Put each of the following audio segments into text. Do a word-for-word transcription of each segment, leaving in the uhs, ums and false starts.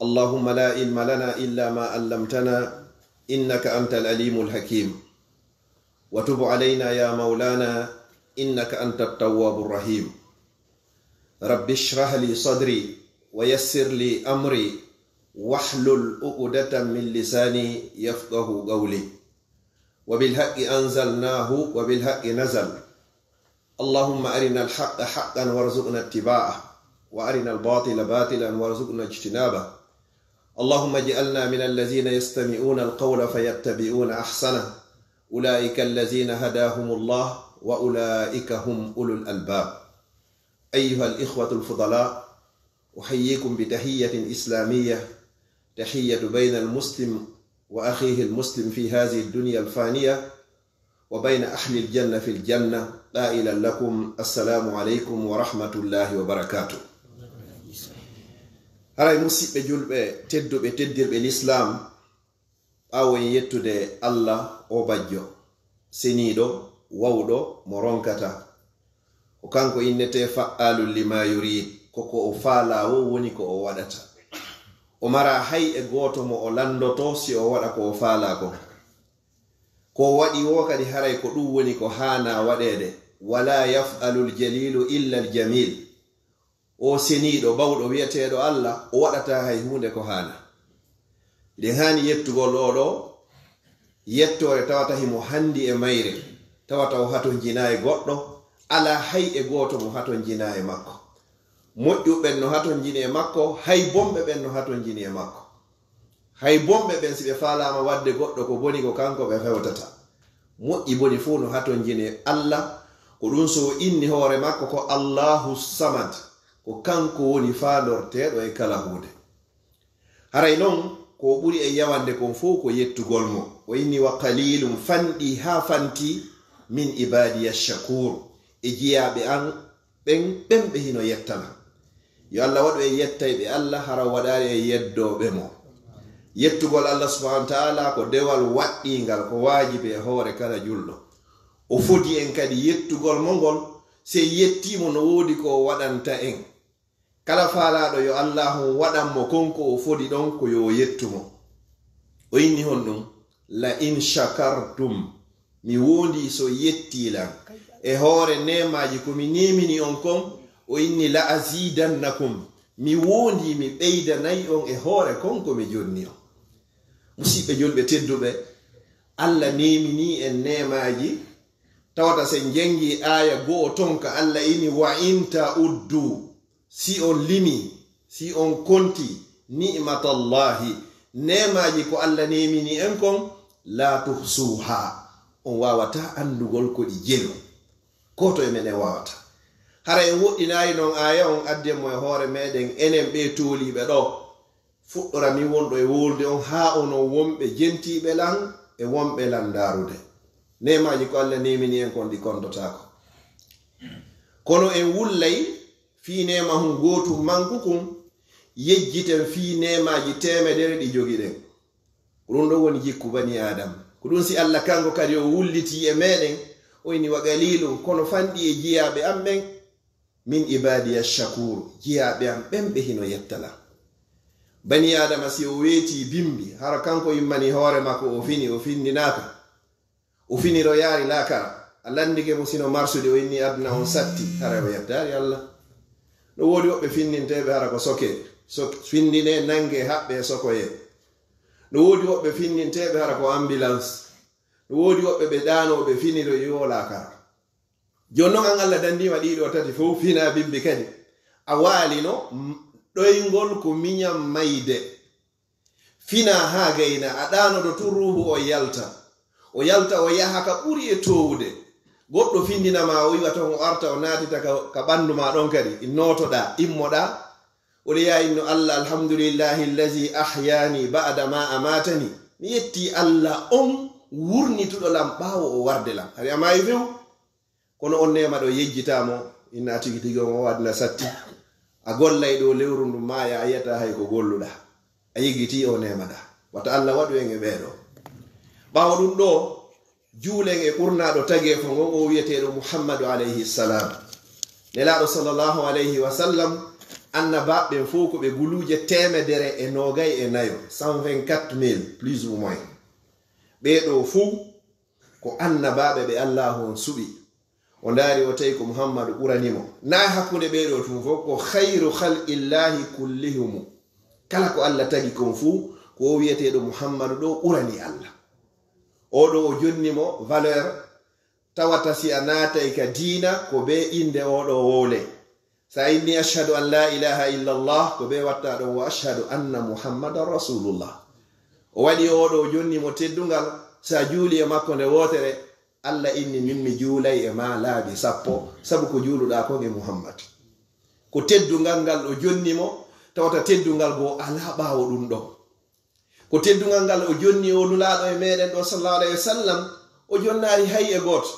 اللهم لا علم لنا إلا ما علمتنا إنك أنت العليم الحكيم. وتب علينا يا مولانا إنك أنت التواب الرحيم. رب اشرح لي صدري ويسر لي أمري واحلل عقدة من لساني يفقه قولي. وبالحق أنزلناه وبالحق نزل. اللهم أرنا الحق حقا وارزقنا اتباعه، وأرنا الباطل باطلا وارزقنا اجتنابه. اللهم اجعلنا من الذين يستمعون القول فيتبعون أحسنه. أولئك الذين هداهم الله وأولئك هم أولو الألباب. أيها الإخوة الفضلاء، أحييكم بتحية إسلامية، تحية بين المسلم وأخيه المسلم في هذه الدنيا الفانية، وبين أهل الجنة في الجنة، قائلا لكم: السلام عليكم ورحمة الله وبركاته. Haray musiɓɓe julɓe tedduɓe, teddirɓe Lislaam, ɓaawo en yettude Allah o bajjo, seniiɗo, wawɗo, mo ronkata. Ko kanko innetee fa'aalun limaa yuriid, ko ko o faalaa wo woni ko o waɗata. O maraa hay e gooto mo o lanndotoo si o waɗa ko o faalaa kon. Ko o waɗi wo kadi haray ko ɗum woni ko haanaa waɗeede. Walaa yaf'alul jaliilu illal jamiil. O seniiɗo, bawɗo, wi'eteeɗo Allah, o waɗataa hay huunde ko haanaa. Eɗen haani yettugol oo ɗoo yettoore tawata himo hanndi e mayre, tawata o hatonjinaa e goɗɗo, alaa hay e gooto mo hatonjinaa e makko. Moƴƴuɓe ɓen no hatonjini e makko, hay bonɓe ɓen no hatonjini e makko. Hay bonɓe ɓen, si ɓe faalaama waɗde goɗɗo ko boni, ko kanko ɓe fewtata. Moƴƴi boni fof no hatonjini e Allah, ko ɗum so o inni hoore makko ko Allahu Samad, ko kanko woni faandorteeɗo e kala huunde. Haray non, ko o ɓuri e yawande kon fof ko yettugol mo. O inni: "Wa qalilun", fanɗi haa fanti, "min ibadiya shakur", e jiyaaɓe an ɓen, ɓen ɓe hino yetta lan. Yo Allah waɗu en yettayɓe Allah, hara o waɗaali en yeddooɓe mo. Yettugol Allah subhanahu wa ta'ala ko dewal waɗɗiingal, ko waajibi e hoore kala julɗo. O fodi en kadi yettugol mo ngol, si en yettii mo no woodi ko o waɗanta en. Kala faalaaɗo yo Allaahu waɗan mo kon ko o fodi ɗon, ko yo o yettu mo. O inni honɗum? "La in shakartum", mi woondii so yettii lan e hoore neemaaji ko mi neemini on kon. O inni: "La azidannakum", mi woondii mi ɓeydanay on e hoore kon ko mi jonni on. Musiɓɓe julɓe tedduɓe, Allah neeminii en neemaaji, tawata sen janngi aaya go'o ton ka Allah inni: "Wa in ta'uddu", si on limi, si on konti, "ni'matallahi", neemaaji ko Allah neemini en kon, "la tuhsuha", on waawataa anndugol ko ɗi jelu. Gooto e meɗen waawataa. Hara en woɗɗinaali non aaya on, adden mo e hoore meɗen, enen ɓee tooliiɓe ɗoo. Fuɗɗora min wonɗo e wolde on, haa onon wonɓe jentiiɓe lan e wonɓe lan ndaarude. Neemaaji ko Allah neemini en kon, ɗi kondotaako. Kono en wullay fii neema hun gootu manku kun, yejjiten fii neemaaji teemedere ɗi jogiɗen. Ko ɗum ɗon woni jikku bani Aadama. Ko ɗum si Allah kanko kadi o wullitii e meɗen, o inni: "Wa qalilun", kono fanɗi e jiyaaɓe an ɓen, "min ibadiya shakur", jiyaaɓe an ɓen ɓe hino yetta lan. Bani Aadama si o weetii bimbi, hara kanko immani hoore makko, o fini, o findinaaka. O finiro yaari laakara. A lanndike mo sino marsude, o inni aduna on satti, hara o yettaali Allah. No woodi woɓɓe finninteeɓe hara ko soke, so findine, nange, haɓɓe, sokoye. No woodi woɓɓe finninteeɓe hara ko ambulance. No woodi woɓɓe ɓe ɗaanoo, ɓe finiro yo laakara. Jooni non an Allah dandiima ɗii ɗoo tati fof, finaa bimbi kadi. A waalino, m-, ɗoyngol ko miñan mayde. Finaa haa gayna, a ɗaanoto tun ruuhu o yalta. O yalta, o yaha ka ɓuri e toowude. Goɗɗo findina ma, o iwa ton, o arta, o naatita ka, ka ɓanndu maa ɗon kadi. Nootoɗaa, immoɗaa. O leyaa inno Allah: "Alhamdulillahi allazi ahyani ba'da ma amatani." Mi yettii Allah on wurnituɗo lan ɓaawo o warde lan. Hari a maayi few. Kono on neema ɗo yejjitaa mo, inna tigi tigi on o aduna satti. A gollay ɗo lewru ndu maaya, a yi'ataa hay ko golluɗaa. A yejjitii o neema ɗaa. Wata Allah waɗu en e ɓee ɗoo. Ɓaawo ɗum ɗoo, juulen e ɓurnaaɗo tageefo ngon, o wi'eteeɗo Muhammadu alayhi salam. Nelaaɗo sallallahu alayhi wa sallam, Annabaaɓe ɓen fow ko ɓe guluuje teemedere e noogay e nayo, cent vingt-quatre mille plus ou moins. Ɓee ɗoo fow ko annabaaɓe ɓe Allaahu on suɓi. O ndaari, o tawi ko Muhammadu ɓurani mo. Na e hakkunde ɓee ɗoo tun fow, ko khayru khalqillahi kullihumu. Kala ko Alla tagi kon fow, ko o wi'eteeɗo Muhammadu ɗoo ɓurani Alla. Oo ɗoo o jonni mo valeur, tawata si a naatay ka diina, ko bee innde oo ɗoo wowle. Sa inni, "Ashhadu an la ilaha illallah," ko bee watta ɗon, "Wa ashhadu anna Muhammadan rasulullah." O waɗi oo ɗoo, o jonni mo teddungal. Sa juuli e makko nde wootere, Alla inni, "Min mi juulay e maa laabi sappo, sabu ko juuluɗaa kon e Muhammad." Ko teddungal ngal o jonni mo, tawata teddungal goo alaa ɓaawo ɗun ɗon. Ko teddungal ngal o jonni oo Nulaaɗo e meɗen ɗoo, sallallahu alayhi wa sallam, o jonnaali hay e gooto.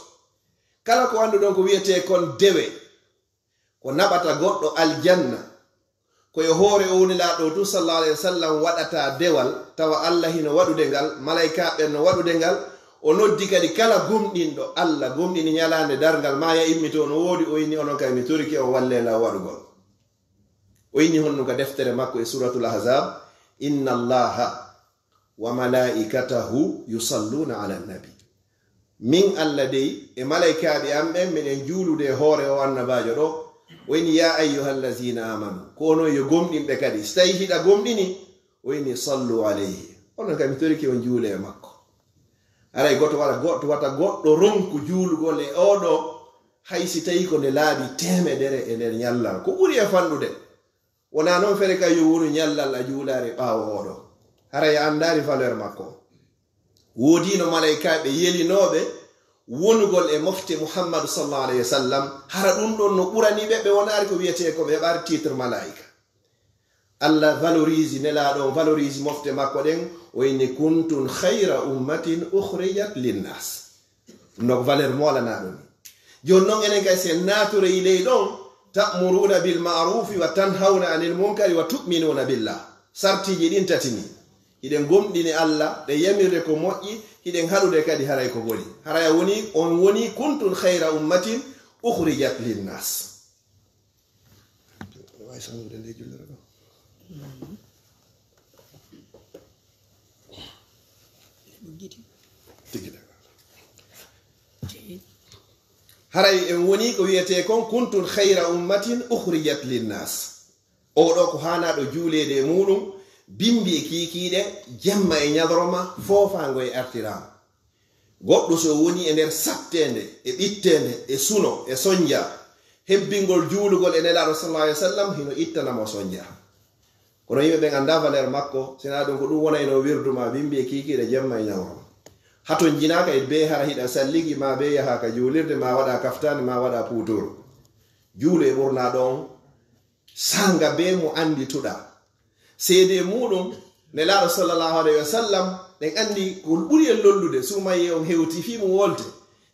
Kala ko annduɗon ko wi'etee kon dewe, ko naɓata goɗɗo aljanna, ko e hoore oo Nulaaɗo tun, sallallahu alayhi wa sallam, waɗata dewal, tawa Alla hino waɗude ngal, malaykaaɓe ɓen no waɗude ngal. O noddi kadi kala gomɗinɗo Alla, gomɗini ñalaande darngal, maa ya immitoo no woodi, o inni, "Onon kay mi torike on, wallee law waɗugol." O inni honɗun ka deftere makko e Suratul Ahzab, "Inna Allaha wa malaikatahu yusalluna ala nabi." Min Alla dey e malaykaaɓe an ɓen, miɗen juulude e hoore oo annabaajo ɗoo. O inni, "Ya ayyuhallazina amanu," ko onon yo gomɗinɓe kadi. Si tawii hiɗa gomɗini, o inni, "Sallu alayhi," onon kay mi torike on juule e makko. Haray goto wata, goto wata goɗɗo ronku juulugol e oo ɗoo, hay si tawii ko nde laabi teemedere e nder ñallal. Ko ɓuri e fanɗude. Wonaa non fere kay yo wonu ñallal a juulaare ɓaawo oo ɗoo. Haray a anndaali valeur makko. Woodiino malaykaaɓe yelinooɓe wonugol e mofte Muhammadu, sallallahu alayhi wa sallam, hara ɗun ɗon no ɓurani ɓe, ɓe wonaali ko wi'etee ko ɓe heɓaali titre malaayika. Alla valorise Nelaaɗo on, valorise mofte makko ɗen, o inni, "Kuntum khayra ummatin ukhrijat linnas." Ɗun ɗoo ko valeur moolanaaɗo ni. Jooni non enen kay si en naatorii ley ɗon, "Ta'muruna bil ma'rufi wa tanhawna anil munkari wa tu'minuna billah." Sartiiji ɗin tati ni. Hiɗen gomɗini Alla, ɗen yamirde ko moƴƴi, hiɗen haɗude kadi haray ko boni. Haray a woni, on woni, "Kuntum khayra ummatin ukhrijat linnas." Tigi de. Haray en woni ko wi'etee kon, "Kuntum khayra ummatin ukhrijat linnas." Oo ɗoo ko haanaaɗo juuleede e muuɗun, bimbi e kiikiiɗe, jemma e ñalorma, foofaango e artiraango. Goɗɗo so woni e nder satteende, e ɓitteende, e suno, e sonja, hebbingol juulugol e Nelaaɗo, sallallahu alayhi wa sallam, hino ittana mo sonja. Kono yimɓe ɓen anndaa valeur makko, si wonaa ɗun ko ɗun wonaynoo wirdu maa bimbi e kiikiiɗe jemma e ñalorma. Hatonjinaaka e bee hara hiɗa salligi, maa bee yahaaka juulirde, maa waɗaa kaftaani, maa waɗaa puuturu. Juulu e ɓurnaaɗo on, saanga bee mo anndituɗaa. Seedee muuɗun, Nelaaɗo sallallahu alayhi wa sallam, ɗen anndi ko ɓuri en lollude, suumayee on hewti fii mo wolte.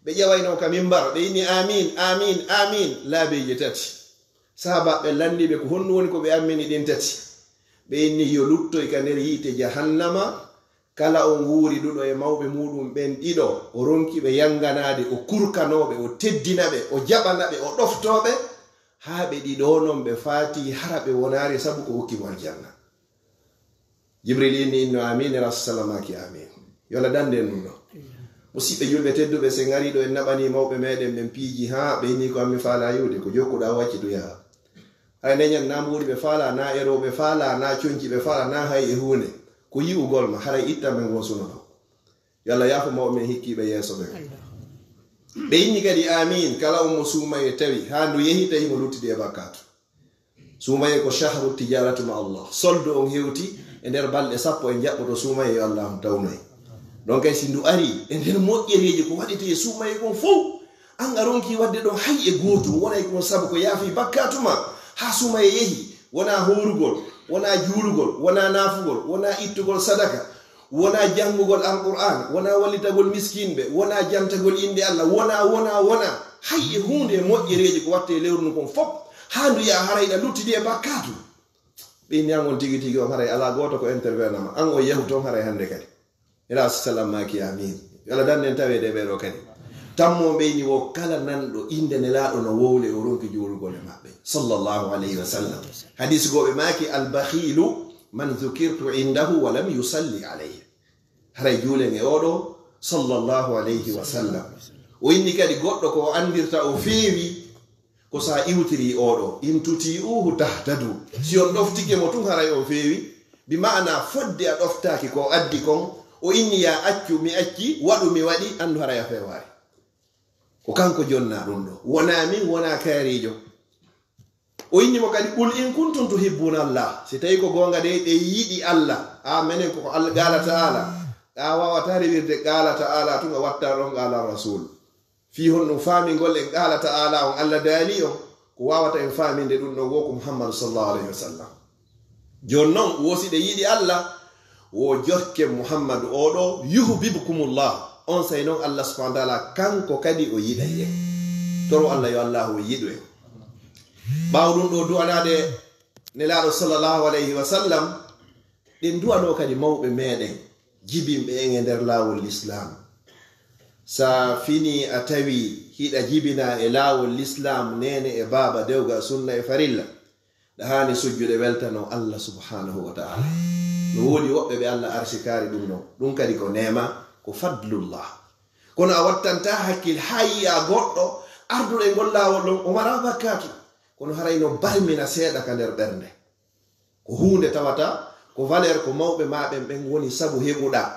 Ɓe ƴawaynoo ka mimbar, ɓe inni, "Aamiin, aamiin, aamiin," laabeeje tati. Sahaabaaɓe ɓen lanndii ɓe, "Ko honɗun woni ko ɓe ammini ɗin tati?" Ɓe inni, "Yo luttoy ka nder yiite jahannama, kala on wuuriduɗo e mawɓe muuɗun ɓen ɗiɗo, o ronki ɓe yanganaade, o kurkanoo ɓe, o teddina ɓe, o jaɓana ɓe, o ɗoftoo ɓe, haa ɓe ɗiɗo non ɓe faatii, hara ɓe wonaali sabu ko hokki mo aljanna." Jibril inni, inno, "Aamiin," Rasul sallam maaki, "Aamiin." Yo Alla dandu en ɗun ɗoo. Musiɓɓe julɓe tedduɓe, si en arii ɗoo, en naɓanii mawɓe meɗen ɓen piiji, haa ɓe inni, "Ko an mi faalaa yi'ude, ko jokkuɗaa o accitu yaha." Hay neñan na mbuuɗi ɓe faalaa, na eroɓe faalaa, na conci ɓe faalaa, na hay e huunde. Ko yi'ugol ma, haray ittan ɓe ngon suno ɗoo. Yo Alla yaafo mawɓe men hikkiiɓe yeeso ɓen. Ɓe inni kadi, "Aamiin," kala on mo suumayee tawi, haa ndu yehi tawi mo luttidi e bakkaatu. Suumayee ko shahru tijaratu ma Allah. Solde on hewti e nder balɗe sappo en jaɓɓoto suumayee yo Alla on tawnoy. Ɗon kay si ndu arii e nder moƴƴereeji ko waɗetee e suumayee kon fow, an a ronki waɗde ɗon hay e gootu, wonay ko sabu ko yaafi bakkaatu ma, haa suumayee yehi, wonaa hoorugol, wonaa juulugol, wonaa naafugol, wonaa ittugol sadaka, wonaa janngugol Alqur'aan, wonaa wallitagol miskinɓe, wonaa jantagol innde Alla, wonaa, wonaa, wonaa. Hay e huunde e moƴƴereeji ko waɗtee e lewru ndun kon fow, haa ndu yaha haray hiɗa luttidi e bakkaatu. Ɓe inni an on tigi tigi on haray alaa gooto ko intervenant ma. An on yahu ton haray hannde kadi. Ila sallam maaki, "Aamiin." Yo Alla dandu en taweede e ɓee ɗoo kadi. Tammo ɓeyni wo kala nanɗo innde Nelaaɗo no wowle, o ronki juulugol e maɓɓe, sallallahu alayhi wa sallam. Hadis goo ɓe maaki, "Al-bakhilu man dhukirtu indahu wa lam yusalli alayhi." Haray juulen e oo ɗoo, sallallahu alayhi wa sallam. O inni kadi goɗɗo ko o anndirta o feewi, ko so a iwtirii oo ɗoo, "In tuti'uhu tahtadu." Si on ɗoftike mo tun, haray on feewi. Bi ma'ana fodde a ɗoftaaki ko o addi kon, o inni, "Yaa accu, mi acci, waɗu, mi waɗi," anndu haray a feewaari. Ko kanko jonnaa ɗun ɗoo. Wonaa min, wonaa kaariijo. O inni mo kadi, "Qul in kuntum tuhibbuna Allah." Si tawii ko goonga dey, ɓe yiɗi Allah. A menen ko Allah, qaala ta'ala. A waawataa rewirde qaala ta'ala tun a watta ɗon qaala rasul. Fii honɗun faamingol en qaala ta'ala on Allah daali on, ko waawata en faaminde ɗun ɗon wo ko Muhammadu sallallahu alayhi wa sallam. Jooni non, wo si ɓe yiɗi Allah, wo jokke Muhammadu oo ɗoo, "yuhbibkumullah." Onsay non Allah subhanahu wa ta'ala kanko kadi o yiɗay en. Toro Allah yo Allahu o yiɗu en. Ɓaawo ɗun ɗoo du'anaade Nelaaɗo sallallahu alayhi wa sallam, ɗen du'anoo kadi mawɓe meɗen, jibinɓe en e nder laawol Lislaam. Sa finii a tawii hiɗa jibinaa e laawol Lislaam, neene e baaba, dewgal, sunna e farilla, ɗa haani sujjude weltanoo Allah subhanahu wa ta'ala. No woodi woɓɓe ɓe Allah arsikaari ɗun non. Ɗun kadi ko neema, ko fadlullah. Kono a wattantaa hakkil haa yi'aa goɗɗo arduɗo e ngol laawol ɗon, o maraa bakkaatu. Kono haray no barmina seeɗa ka nder ɓernde. Ko huunde tawata ko valeur ko mawɓe maa ɓen, ɓen woni sabu heɓuɗaa.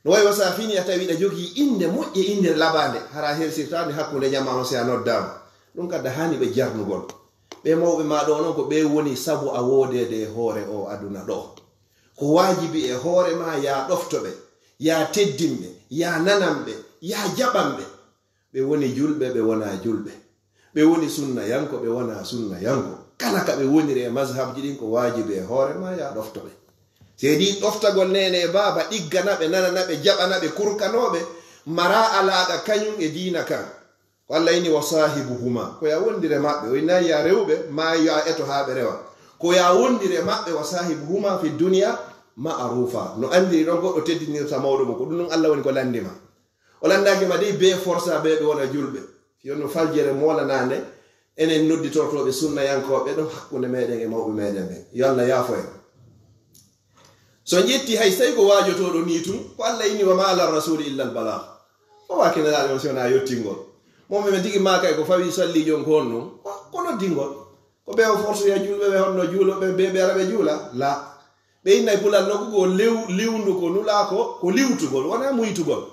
No wayi wa sa fini a tawi ɗa jogii innde moƴƴe, innde labaande, hara a helsirtaa nde hakkunde jamaa on si a noddaama. Ɗun kadi haani ɓe jarnugol. Ɓee mawɓe maa ɗoo non ko ɓee woni sabu a woodeede e hoore oo aduna ɗoo. Ko waajibi e hoore maa yaa ɗofto ɓe, yaa teddin ɓe, yaa nanan ɓe, yaa jaɓan ɓe. Ɓe woni julɓe, ɓe wonaa julɓe. Ɓe woni sunnayanko, ɓe wonaa sunnayanko. Kala ka ɓe woniri e mazhabji ɗin, ko waajibi e hoore maa yaa ɗofto ɓe. Seedi ɗoftagol neene e baaba, ɗiggana ɓe, nanana ɓe, jaɓana ɓe, kurkanoo ɓe, maraa alaaqa kañun e diina kan. Ko Allah inni, "Wa saahibuhuma." Ko yaa wondir e maɓɓe. O innaali yaa rew ɓe, maa yaa eto haa ɓe rewa. Ko yaa wondir e maɓɓe, "wa saahibuhuma fi dunya ma'rufa." No anndiri ɗon goɗɗo teddinirta mawɗo mum. Ko ɗun ɗon Allah woni ko lanndi ma. O lanndaaki ma dey bee forsa bee ɓe wona julɓe. Yo no faljere moolanaande enen nodditortooɓe sunnayankooɓe ɗon hakkunde meɗen e mawɓe meɗen ɓen. Yo Allah yaafo en. So ƴetti hay so tawi ko waajotooɗo nii tun, ko Allah inni, "Wa ma ala rasuli illa al balagh." O waaki nelaaɗo on si wonaa yottingol. Mo men tigi maaka e ko fawi salliijo on ko honɗun? Ko noddingol. Ko ɓe o forsoya julɓe ɓe honno juulo ɓe, ɓe, ɓe ara ɓe juula? La. Ɓe inna e pulal nokku ko lew-, liwndu ko nulaa ko, ko liwtugol, wonaa muytugol.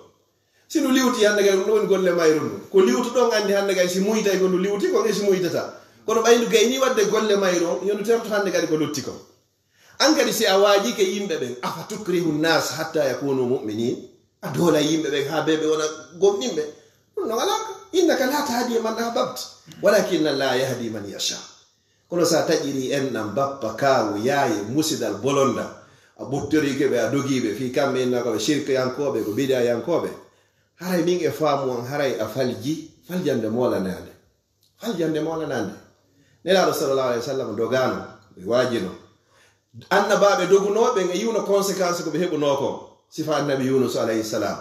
Si ndu liwti hannde kadi, ɗum ɗo woni golle mayru ndu. Ko liwtu ɗon anndi hannde kadi si muytay ko ndu liwti kon e si muytata. Kono ɓay ndu gayni waɗde golle mayru on, yo ndu terto hannde kadi ko lutti kon. An kadi si a waajiike yimɓe ɓen, "Afa tukrihu nnas hatta yakunu mu'minin?" A doola yimɓe ɓen haa ɓe ɓe wona gomɗinɓe. Ɗum no alaa ka. "Innaka la tahdi man ahbabta, walakinna Allaha yahdi man yasha." Kono so a taƴirii enɗan, bappa, kaawu, yaaye, musidal, bolonda, a ɓuttoriike ɓe, a dogii ɓe, fii kamɓe inna ko ɓe sirkiyankooɓe, ko bidayankooɓe, haray min e faamu an, haray a falji, faljande moolanaande. Faljande moolanaande. Nelaaɗo sallallahu alayhi wa sallam dogaano, ɓe waajino. Annabaaɓe dogunooɓe ɓen e yiwno conséquence ko ɓe heɓunoo kon. Sifa annabi Yunus alayhi salam.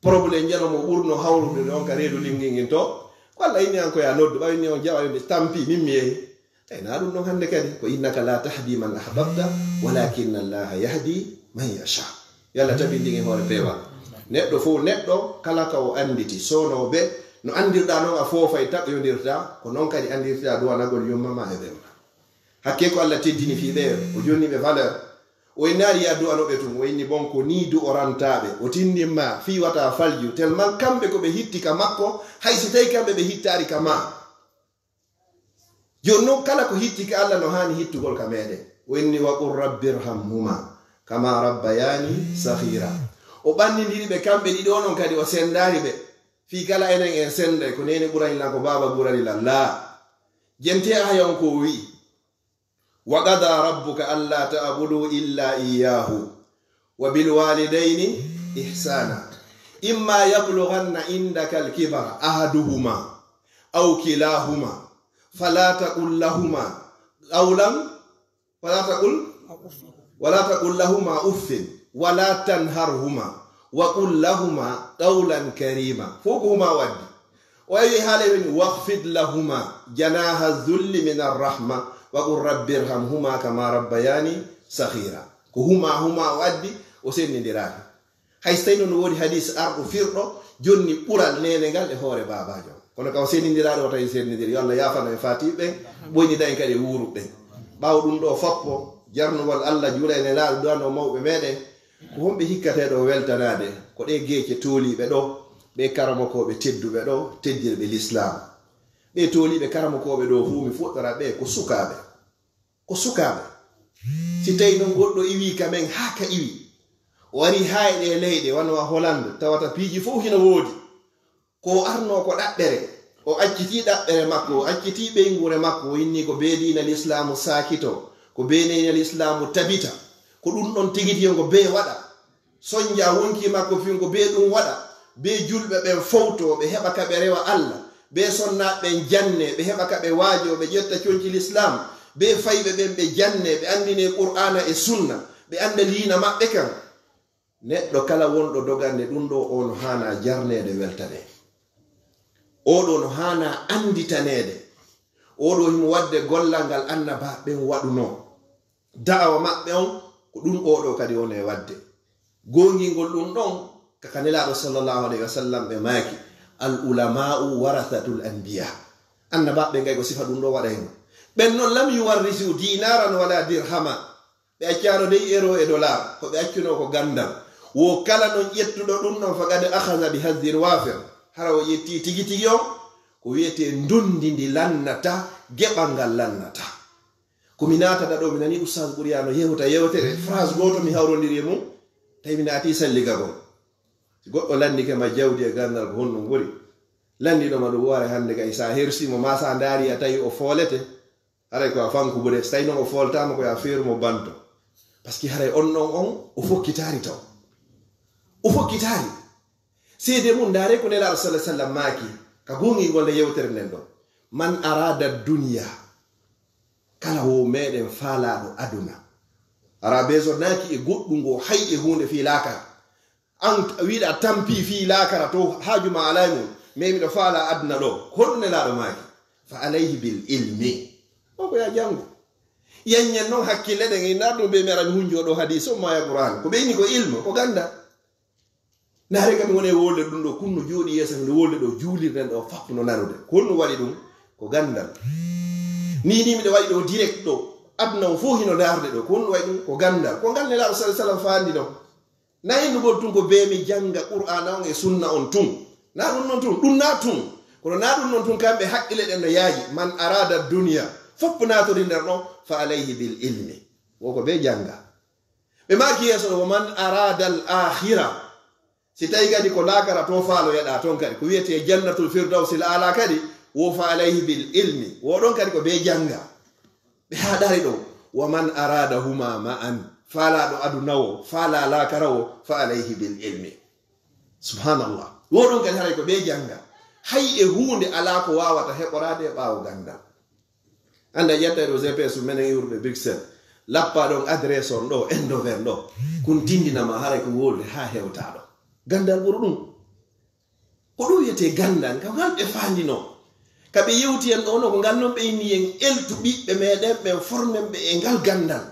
Problème jano mo ɓurno hawrude on ka reedu linngin ngin to. Ko Allah inni an ko yaa noddu, ɓay ni on jawa yonde tampi, min mi yehi. Tawi na ɗum ɗon hannde kadi, ko innaka la tahdi man ahbabta, walakinna Allaha yahdi man yasha. Yo Allah tabintin e hoore peewal. Neɗɗo fof, neɗɗo kala ka o annditi, sownooɓe, no anndirɗaa noon a foofay taƴondirtaa, ko noon kadi anndirtaa duwanagol yumma ma e ɓemma. Hakkee ko Allah teddini fii ɓeyo, o jonni ɓe valeur. O innaali yaa du'anoɓe tun, o inni bon ko nii du'orantaaɓe, o tindin ma fii wata falju, tellement kamɓe ko ɓe hitti ka makko, hay si tawi kamɓe ɓe hittaari ka ma. Jooni non kala ko hitti ka Allah no haani hittugol ka meɗen. O inni, "Wa qul rabbi irhamhuma kama rabbayani saghira." O ɓannindiri ɓe kamɓe ɗiɗo non kadi o senndaali ɓe. Fii kala enen en sennday ko neene ɓurani lan ko baaba ɓurani lan. Laa. Jente ahayon ko o wi'i. "Wa qada rabbuka alla ta'budu illa iyyahu wa bil walidayni ihsana. Imma yablughanna indaka al kibara ahaduhuma aw kilahuma fala taqul lahuma qawlan, fala taqul, wala taqul lahuma uffin wala tanharhuma wa qul lahuma qawlan karima. Fof ko huma o addi. O awi haala woni, "Wakhfid lahuma janaha dhulli min arrahma, wa qul rabbi irhamhuma kama rabbayani saghira." Ko huma, huma o addi, o sendindiraaka. Hay so tawi noon no woodi hadis arɗo firɗo, jonni ɓural nene ngal e hoore babajo. Kono ka o sendindiraade, o tawi sendindiri. Yo Allah yaafano en fatiɓe ɓen, ɓoyni dañ kadi e wuuruɓe ɓen. Ɓaawo ɗum ɗo foppo, jarnugol Allah, juula e Nelaaɗo, du'ano mawɓe meɗen. Ko honɓe hikkatee ɗo weltanaade? Ko ɗe geece tooliiɓe ɗo, ɓe karamokooɓe tedduɓe ɗo, teddirɓe Lislaam. Ɓe tooliiɓe karamokooɓe ɗo fuu, mi fuɗɗora ɓe ko sukaaɓe. Ko sukaaɓe. Si tawi noon goɗɗo iwii ka men haa ka iwi, o ari haa e ɗe leyɗe, wano a Hollande, tawata piiji fof hino woodi. Ko o arnoo ko ɗaɓɓere, o accitii ɗaɓɓere makko, o accitii ɓeynguure makko, o inni ko bee diina Lislaamu saakito, ko bee diina Lislaamu tabita, ko ɗum ɗon tigiti yo ngo bee waɗa. Sonja wonki makko fii ngo bee ɗum waɗa, bee julɓe ɓen fowtoo, ɓe heɓa ka ɓe rewa Allah, bee sonnaaɓe ɓen jannee, ɓe heɓa ka ɓe waajoo, ɓe ƴetta conci Lislaam, bee fayɓe ɓen ɓe jannee, ɓe anndinee Qur'aana e Sunna, ɓe annda liina maɓɓe kan. Neɗɗo kala wonɗo dogande ɗum ɗo, o no haanaa jarneede, weltanee. Oo ɗo no haanaa annditaneede. Oo ɗo himo waɗde gollal ngal annabaaɓe ɓen waɗunoo. Da'awa maɓɓe on, ko ɗum oo ɗo kadi woni e waɗde. Goongingol ɗum ɗon, ka ka Nelaaɗo sallallahu alayhi wa sallam ɓe maaki, "Al ulama'u warathatul anbiya." Annabaaɓe ɓen kay ko sifa ɗum ɗo waɗayno. "Ɓen non lam yuwarrisu dinaran wala dirhama." Ɓe accaano dey euro e dollar, ko ɓe accunoo ko ganndal. Wo kala non ƴettuɗo ɗum ɗon, faqad akhadha bi hazzin wafir. Hara o ƴetti tigi tigi on, ko wiyetee ndondi ndi lannata, geɓal ngal lannata. Ko mi naatata ɗo, mi nani Oustaz Ɓuriyaano yewta yewtere, phrase gooto mi hawrondiri e mum, tawi mi naati salligagol. Si goɗɗo lanndike ma jawdi e ganndal, ko honɗum woni? Lanndiɗo ma ɗum, ware hannde kay, sa hersi mo, ma sa ndaari a tawi o foolete, haray ko a fanku ɓure. So tawi noon o fooltaama, ko yo a feeru mo banto. Parce que haray on ɗon on, o fokkitaari taw. O fokkitaari. Seede mum, ndaare ko Nelaaɗo sallallahu alaihi wasallam maaki, ka goongingol nde yewtere nden ɗo. "Man arada dunya," kala wo meɗen faalaaɗo aduna. Ara beso naaki e goɗɗum ngo hay e huunde fii laakara. An wiɗa tampi fii laakara to haaju ma alaa e mum, mais miɗo faala aduna ɗo. Ko honɗum Nelaaɗo maaki? "Fa alayhi bil ilmi." On ko ya janngu. Yanñen noon hakkille ɗen, e ndaar ɗum ɓe mi ara mi hunjo ɗo hadiis o ma ya Qur'an. Ko ɓe inni ko ilmu, ko ganda. Ndaare kam mi woni e wolde ɗum ɗo, kun no jooɗi yeeso mi, no wolde ɗo, juulirɗen ɗo, fap no nanude. Ko honɗum waɗi ɗum? Ko gandal. Ni, ni miɗo waɗi ɗo direct ɗo. Aduna on fof hino ndaarde ɗo. Ko honɗum waɗi ɗum? Ko gandal. Ko ngal Nelaaɗo sallallahu alaihi wasallam faandi ɗon. Na innugol tun ko bee mi jannga Qur'aana on e sunna on tun. Na ɗum non tun. Ɗum na tun. Kono na ɗum non tun, kamɓe hakkille ɗen no yaaji. "Man arada dunya." Fop naatori nder ɗon, "fa alayhi bil ilmi." Wo ko bee jannga. Ɓe maaki yeeso ɗo, "Wa man arada al akhira." Si tawi kadi ko laakara to faaloyeɗaa ton kadi, ko wiyetee Jannatul Firdawsil Aala kadi, wo fa alayhi bil ilmi. Wo ɗon kadi ko bee jannga. Ɓe haɗari ɗo, "Wa man arada huma ma'an." Faalaaɗo aduna wo, faala laakara wo, "fa alayhi bil ilmi." Subhanallah. Wo ɗon kadi haray ko bee jannga. Hay e huunde alaa ko waawata heɓoraade e ɓaawo gandal. Annda ƴetta ɗo G P S menen iwruɓe Bruxelles, lappa ɗon adresse on ɗo, Eindhoven ɗo. Kun tindina ma haray ko wolde haa hewta ɗo. Gandal ɓuri ɗum. Ko ɗum wiyetee gandal, ko ngal ɓe faandino. Ka ɓe yewti en ɗo, no ko ngal non ɓe inni en eltu ɓiɓɓe meɗen, ɓen formen ɓe e ngal gandal.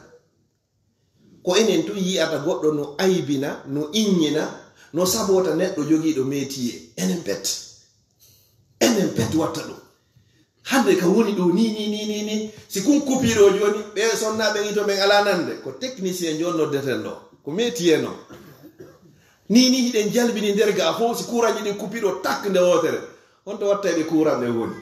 Ko enen tun yi'ata goɗɗo no aybina, no inñina, no sabota neɗɗo jogiiɗo métier. Enen pet. Enen pet watta ɗum. Hande ka woni ɗo ni, ni, ni, ni, ni. Si kun kupiɗo joni, ɓe sonnaaɓe ito men alaa nande. Ko technicien joni noddeten ɗo. Ko métier non. Ni, ni hiɗen jalbini nder ga fof, si kuranji ɗin kupiɗo tak nde wootere. Honto watta ɓe kuran ɗen woni?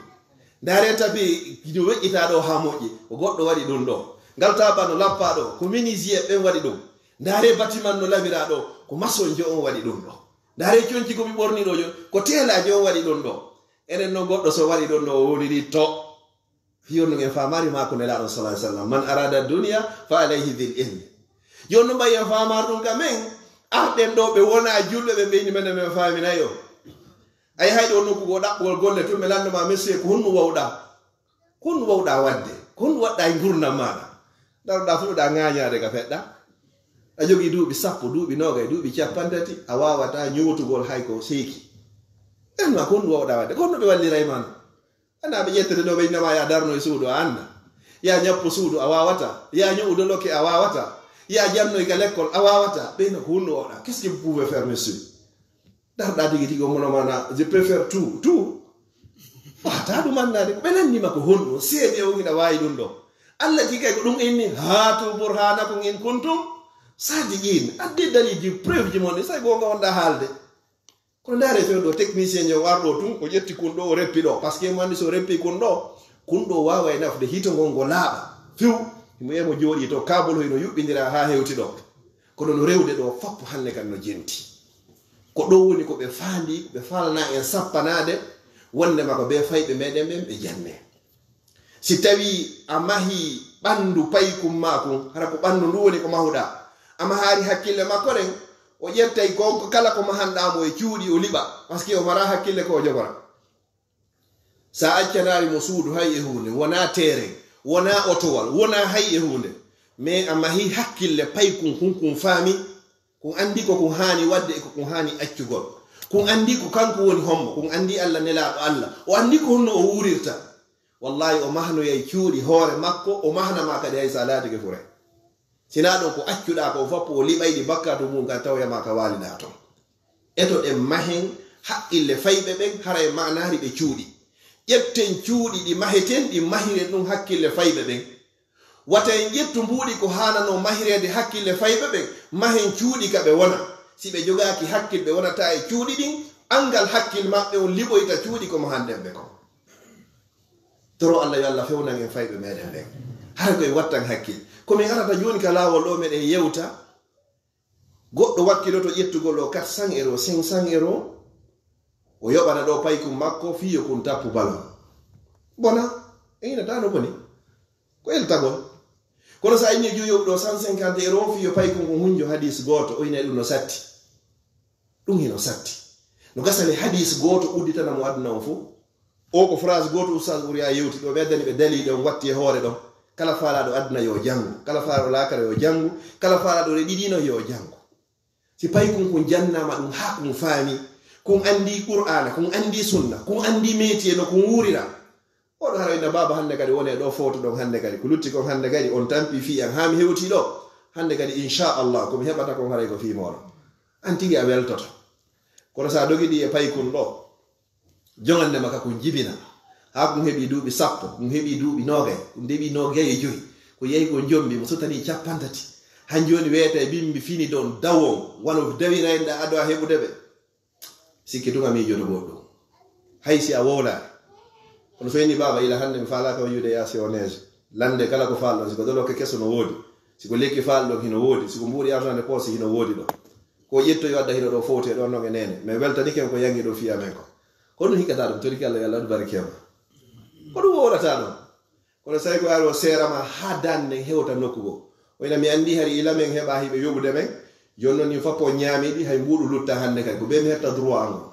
Ndaare tapi no weƴƴitaa ɗo haa moƴƴi, ko goɗɗo waɗi ɗum ɗo. Ngal taaba no lappaa ɗo, ko menuisier ɓen waɗi ɗum. Ndaare bâtiment no lawira ɗo, ko maçon jo on waɗi ɗum ɗo. Ndaare conci ko mi ɓorni ɗo jon, ko teelaajo on waɗi ɗum ɗo. Enen non goɗɗo so waɗi ɗum ɗo, o woniri to. Fii on ɗum en faamaari maako Nelaaɗo sallallahu alaihi wasallam, "Man arada dunya fa alayhi bil ilmi." Jooni no mbayi en faamaari ɗum ka men, arɗen ɗo ɓe wonaa julɓe ɓe mbeyni men, men faaminay o. A yahay ɗo nokku goo ɗaɓɓugol golle tun, ɓe lanndo ma, "Monsieur, ko honno wawɗaa? Ko honno wawɗaa waɗde? Ko honno waɗɗaa e ngurndan maaɗa?" Daroɗaa fof ɗa ŋaañaade ka feɗɗa. A jogii duuɓi sappo, duuɓi noogay, duuɓi cappantati, a waawataa ñootugol hay ko seeki. Ɓen ma kon wawɗa waɗde. Kon no ɓe walliray ma no. Ana ɓe ƴettete ɗo ɓe innama ya darno e suudu a annda. Ya ñappo suudu a wawata. Ya ño'u doloke a wawata. Ya jannoy ka lekkol a wawata. Ɓe no ko hunno wawɗa. Qu'est-ce que vous pouvez faire, monsieur? Darɗa tigi tigi o mono mana, je peux faire tout, tout. Wata ɗum annade ko ɓe nannima ko honɗum seede o hina wawi ɗum ɗo. Allah tigi kay ko ɗum inni hatu burhanakum in kuntum sadiqin. Adde dalilji, preuve ji mon ɗi, sai gonga wonɗa haalde. Kono ndaare fewndo technicien yo war ɗo tun, o ƴetti kun ɗo, o reppi ɗo. Parce que mo andi so reppi kun ɗo, kun ɗo wawa e nafde hito ngon ngo laaɓa few. Himo emo jooɗi to kabol hoyno yuɓɓindira ha hewti ɗo. Kono no rewde ɗo fappo hannde kan no jenti. Ko ɗo woni ko ɓe faandi, ko ɓe falna en sappanaade, wonde ma ko be fayɓe meɗen ɓen ɓe janne. Si tawi a mahi ɓandu paykun ma kun, hara ko ɓandu ndu woni ko mahuɗa, a mahaari hakkille makko ɗen, o ƴettay ko kala ko mahanɗa mo e cuuɗi o liɓa, parce que o mara hakkille ko o jogora. Sa accanaari mo suudu hay e huunde, wona teeren, wona otowal, wona hay e huunde, mais a mahi hakkille paykun kun, kun faami, kun andi ko kun haani wadde e ko kun haani accugol. Kun andi ko kanko woni hombo, kun andi Allah nelaaɗo Allah, o andi ko honno o wuurirta. Wallahi o mahnoyay cuuɗi hoore makko, o mahna ma kadi hay sa laatike fure. Sina ɗon ko accuɗa ko fappo o liɓayɗi bakkatu mum ka tawya ma ka waliɗa ton. Eto ɗen mahen haqqille fayɓe ɓen, haray maanaari ɓe cuuɗi. Ƴetten cuuɗi ɗi maheten, ɗi mahiren ɗum hakkille fayɓe ɓen. Wata en ƴettu mbuuɗi ko haanano mahireede hakkille fayɓe ɓen, mahen cuuɗi ka ɓe wona. Si ɓe jogaaki hakkil, ɓe wonata e cuuɗi ɗin, angal hakkil maɓɓe on liɓoyta cuuɗi ko mahanɗen ɓe kon. Toro Allah yo Allah fewnan en fayɓe meɗen ɓen. Hara koye wattan hakkil. Ko min arata jooni ka laawol ɗo meɗen yewta. Goɗɗo wakkiloto ƴettugol o quatre cents euros, cinq cents euros. O yoɓana ɗo paykun makko fii yo kun tappu balon. Bona, e ina tano boni. Ko eltagol. Kono sa inni joyi yoɓi ɗo cent cinquante euros fii yo paykun kun hunjo hadis gooto, o ina ɗum no satti. Ɗum hino satti. No gasani hadis gooto udditana mo aduna on fof. O ko phrase gooto Oustaz Ouriya yewti ɗo, ɓe addani ɓe dalil ɗon watti e hoore ɗon. Kala faalaaɗo aduna yo janngu, kala faalaaɗo laakara yo janngu, kala faalaaɗo ɗe ɗiɗi no yo janngu. Si paykun kun jannama ɗum haa kun faami, kun andi Qur'aana, kun andi sunna, kun andi métier no kun wuurira. Oɗo hara inna baaba hannde kadi wone ɗo fowto ɗon hannde kadi. Ko lutti kon hannde kadi on tampi fii an haa mi hewti ɗo. Hannde kadi inchallah ko mi heɓata kon haray ko fii mooɗon. An tigi a weltoto. Kono sa dogidi e paykun ɗo, jogande ma ka kun jibina. Haa kun heɓi duuɓi sappo, kun heɓi duuɓi noogay, kun heɓi noogay e joyi. Ko yehi kon jombi mo sotani capantati. Han jooni weeta e bimbi fini ɗon dawon, wano dawira en ɗa ado a heɓude ɓe. Sikki tun a miijoto goɗɗum. Hay si a wowlaaki. Kono so inni baaba ila hannde mi faalaaka o yiwde yaasi o neige. Lande kala ko faalɗon, si ko dolokke keso no woodi. Si ko lekki faalɗon hino woodi. Si ko mbuuɗi artande poosi hino woodi ɗo. Ko ƴetto yo adda hino ɗo fowte ɗon non e nene. Mais weltani ken ko yangi ɗo fiya men ko. Ko ɗum hikkata ɗum, toriki Allah yo Allah waɗu barke ma. Ko ɗum wowlata ɗon. Kono so tawi ko ari o seerama haa dande hewta nokku goo. O ina mi anndi hari ila men heɓa hiɓe yoɓude men. Jooni noon ɗin fof o ñaamiɗi hay mbuuɗu lutta hannde kadi. Ko ɓe mi hetta droit an o.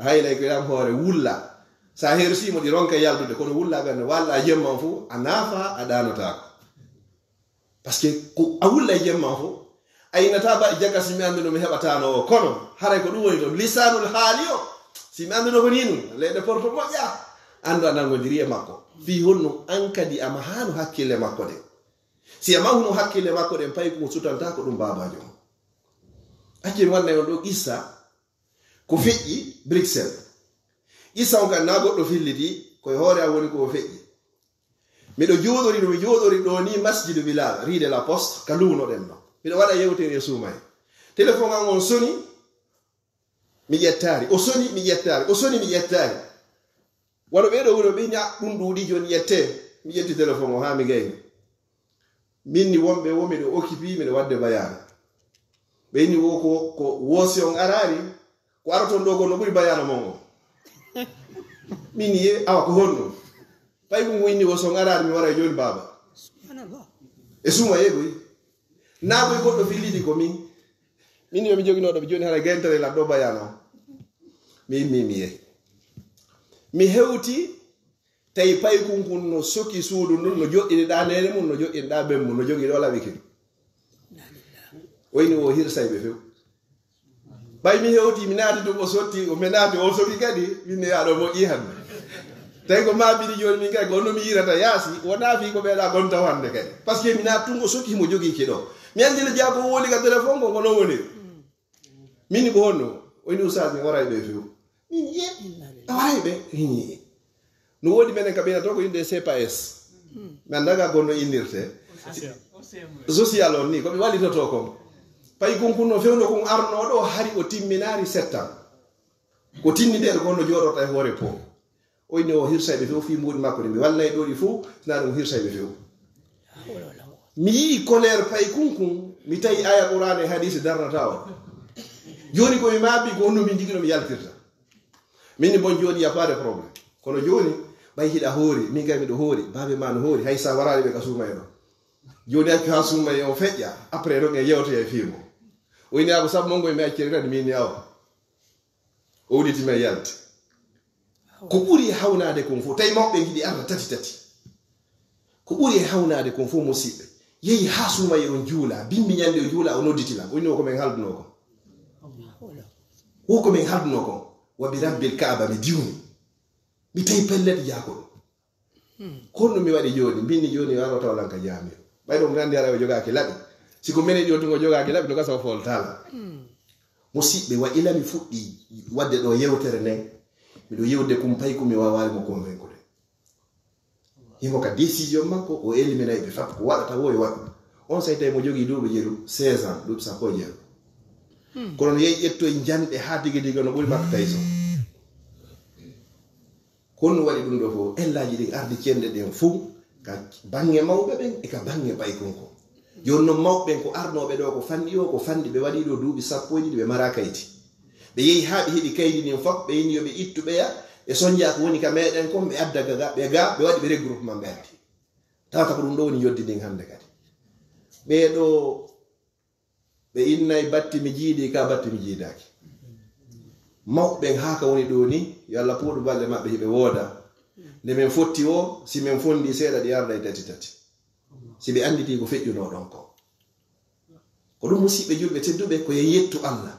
Haylay ko ilam hoore wulla. Sa hersimo ɗi ronka yaldude kono wulla ɓen walla jemma fof a naafa a ɗaanotaako. Parce que ko a wulla e jemma fof a innata ba jakasi mi annduno mi heɓatano o kono haray ko ɗum woni ɗon lisanul haali o. Si mi annduno ko ni ɗum leyɗe porto moƴƴa anndu a nanngodiri e makko. Fii honno an kadi a mahaano hakkille makko ɗen. Si a mahuno hakkille makko ɗen pay ko sutanta ko ɗum babajo mo. Acce mi wanna on ɗo qissa ko feƴƴi Bruxelles. Qissa on kan na goɗɗo filliti koye hoore am woni ko feƴƴi. Miɗo jooɗori ɗo mi jooɗori ɗo ni masjidu bilal ride la poste ka luunoɗen ɗo. Miɗo waɗa yewtere e suumaye. Téléphone an on soni mi ƴettaari o soni mi ƴettaari o soni mi ƴettaari. Wano ɓeɗo wuro ɓe ña ɗum ɗuuɗi joni ƴette. Mi ƴetti téléphone o haa mi gayni. Min ni wonɓe wo miɗo occupé miɗo wadde bayana. Ɓe inni wo ko ko wosi on araari. Ko ara ton ɗo ko no ɓuri bayana mon o. Min ye awa ko honno. Pay ɗum winni wo son araari mi wara e joni baaba. E suma yegoy. Nagoy goɗɗo fillidi ko min. Min yo mi joginoɗo mi joni hara gentare lan ɗo bayana o. Mi immi mi yehi. Mi hewti tawi paykun kun no soki suudu ndun no joɗɗini ɗa nene mum no joɗɗini ɗa ɓen mum no jogi ɗo laɓi kin. O ini o hirsay ɓe few. Ɓay mi hewti, mi naati ɗum, o sotti, o mi naati, o soki kadi, min ne aɗo moƴƴi hannde. Tawi ko maa biri jooni min kay, ko no mi yirata yaasi, wonaa fii ko ɓeeɗa gonta hannde kadi. Parce que mi naati tun, o soki, himo jogii ki ɗo. Mi anndi no jaa ko woni ka téléphone ko, ko non woni. Min ko honno? O ini ustaas, mi waray ɓe few. Min ye, a waray ɓe? Hin. No woodi menen ka ɓeyna to ko innde C P S. Mi anndaa ka gonno innirte. Social on ni, ko ɓe wallitotoo kon. Pay kun kun no fewndo kun arnoo ɗo, hari o timminaari sept ans. Ko tinni nder kon no jooɗorta e hoore po. O inni o hirsay ɓe fof fii mbuuɗi makko ɗi. Mi wallay ɗo ɗi fof, sinaa ɗum hirsay ɓe fof. Mi yii colère pay kun kun, mi tawi aya Qur'an e hadisi darnata o. Jooni ko mi maabi ko honno min jigino mi yaltirta. Min ni bon jooni, y a pas de problème. Kono jooni, ɓay hiɗa hoori, min kay miɗo hoori, baabe ma no hoori, hay sa waraali ɓe ka suuma e ɗo. Jooni accu haa suuma e o feƴƴa, après ɗon en yewtoya e fii mo. O ini ako sabu mon ngoy mi acciri kadi min ni awa. O wuliti mi yalti. Ko ɓuri e hawnaade kon fof, tawi mawɓe ngiɗi arda tati tati. Ko ɓuri e hawnaade kon fof, musiɓɓe, yehi haa suuma e on juula, bimbi ñande o juula, o nodditi lan, o inni o ko men haldunoo kon. Wo ko men haldunoo kon. Wa bi rabbil Kaaba, mi diwni. Mi tawi pellet jaako ɗum. Ko honɗum mi waɗi jooni? Mbinni jooni o aroo tawa lan ka jaami o. Ɓay ɗo mi anndi hara o jogaaki laɓi. Si ko menen jooni tun o jogaaki laɓi, no gasa o fooltaala. Musiɓɓe, wa ila mi fuɗɗi waɗde ɗo yewtere nden, miɗo yewde kum pay ko mi waawaali mo convaincre. Himo ka décision makko, o éliminay ɓe fap, ko waɗata wo e waɗu. On say tawi mo jogii duuɓi jeeɗu, seize ans, duuɓi sappo e jeeɗu. Kono no yehi ƴettoy janɗe haa tigi tigi no ɓuri Mike Tyson. Ko honɗum waɗi ɗum ɗo fof? Ellaaji ɗin ardi cenɗe ɗen fof ka baŋŋe mawɓe ɓen e ka baŋŋe paykunko. Jooni non mawɓe ɓen ko arnooɓe ɗo ko fanɗi o, ko fanɗi ɓe waɗi ɗo duuɓi sappo e ɗiɗi ɓe maraa kayti. Ɓe yehi haa ɓe heɓi kaydi ndin fof, ɓe inni yo ɓe ittu ɓeya e sonja ko woni ka meɗen kon, ɓe adda ga, ga, ɓe ga, ɓe waɗi ɓe regroupement ɓe addi. Tawata ko ɗum ɗo woni yoddi ndin hannde kadi. Ɓee ɗo ɓe innay batti mi jiidi ka batti mi jiidaaki. Mawɓe ɓen haa ka woni ɗo ni, yo Allah puuɗu balɗe maɓɓe hiɓe wooda. Nde men fotti o, si men fondi seeɗa ɗi arda e tati tati. Si ɓe annditi ko feƴƴunoo ɗon ko. Ko ɗum musiɓɓe julɓe tedduɓe, ko yen yettu Allah.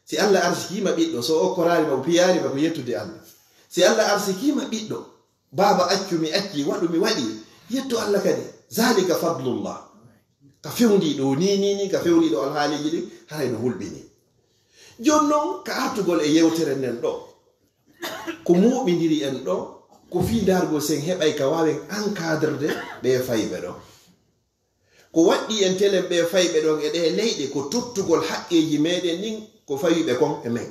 Si Allah arsikiima ɓiɗɗo, so o okkoraari ma, o piyaari ma, ko yettude Allah. Si Allah arsikiima ɓiɗɗo, baaba accu mi acci, waɗu mi waɗi, yettu Allah kadi. Zalika fadlullah. Ka fewndi ɗo ni, ni, ni, ka fewndi ɗo alhaaliiji ɗin, haray no hulɓini. Jooni non, ka artugol e yewtere nden ɗo, ko muɓindiri en ɗo, ko fii ndaargol sen heɓay ka waawen encadrede ɓe fayɓe ɗo. Ko waɗɗi en telen ɓe fayɓe ɗon e ɗee leyɗe ko tottugol haqqeeji meɗen ɗin ko fawiɓe kon e men.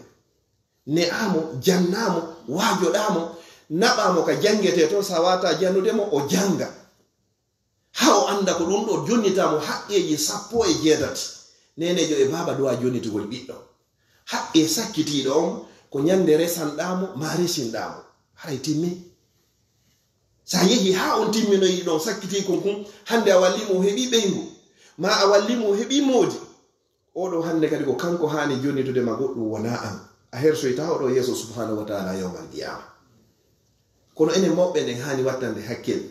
Ne'aamo, jannaamo, waajoɗaamo, naɓaamo ka janngetee ton, sa wata jannude mo, o jannga. Haa o annda ko ɗum ɗo jonnitaamo haqqeeji sappo e jeetati. Neneejo e baaba duwa jonnitugol ɓiɗɗo. Haqqee sakkitiiɗo on ko ñande resanɗaa mo, maa resinɗaa mo. Haray timmi. Sa yehi haa on timminoyi ɗon sakkitii kon kun, hannde a wallii mo o heɓii ɓeyngu, maa a wallii mo o heɓii moodi. Oɗo hannde kadi ko kanko haani jonnitude ma goɗɗum wonaa an. A hersoytaa oɗo yeeso subhanahu wa taala yawmal qiyama. Kono enen mawɓe nden haani wattande hakkil.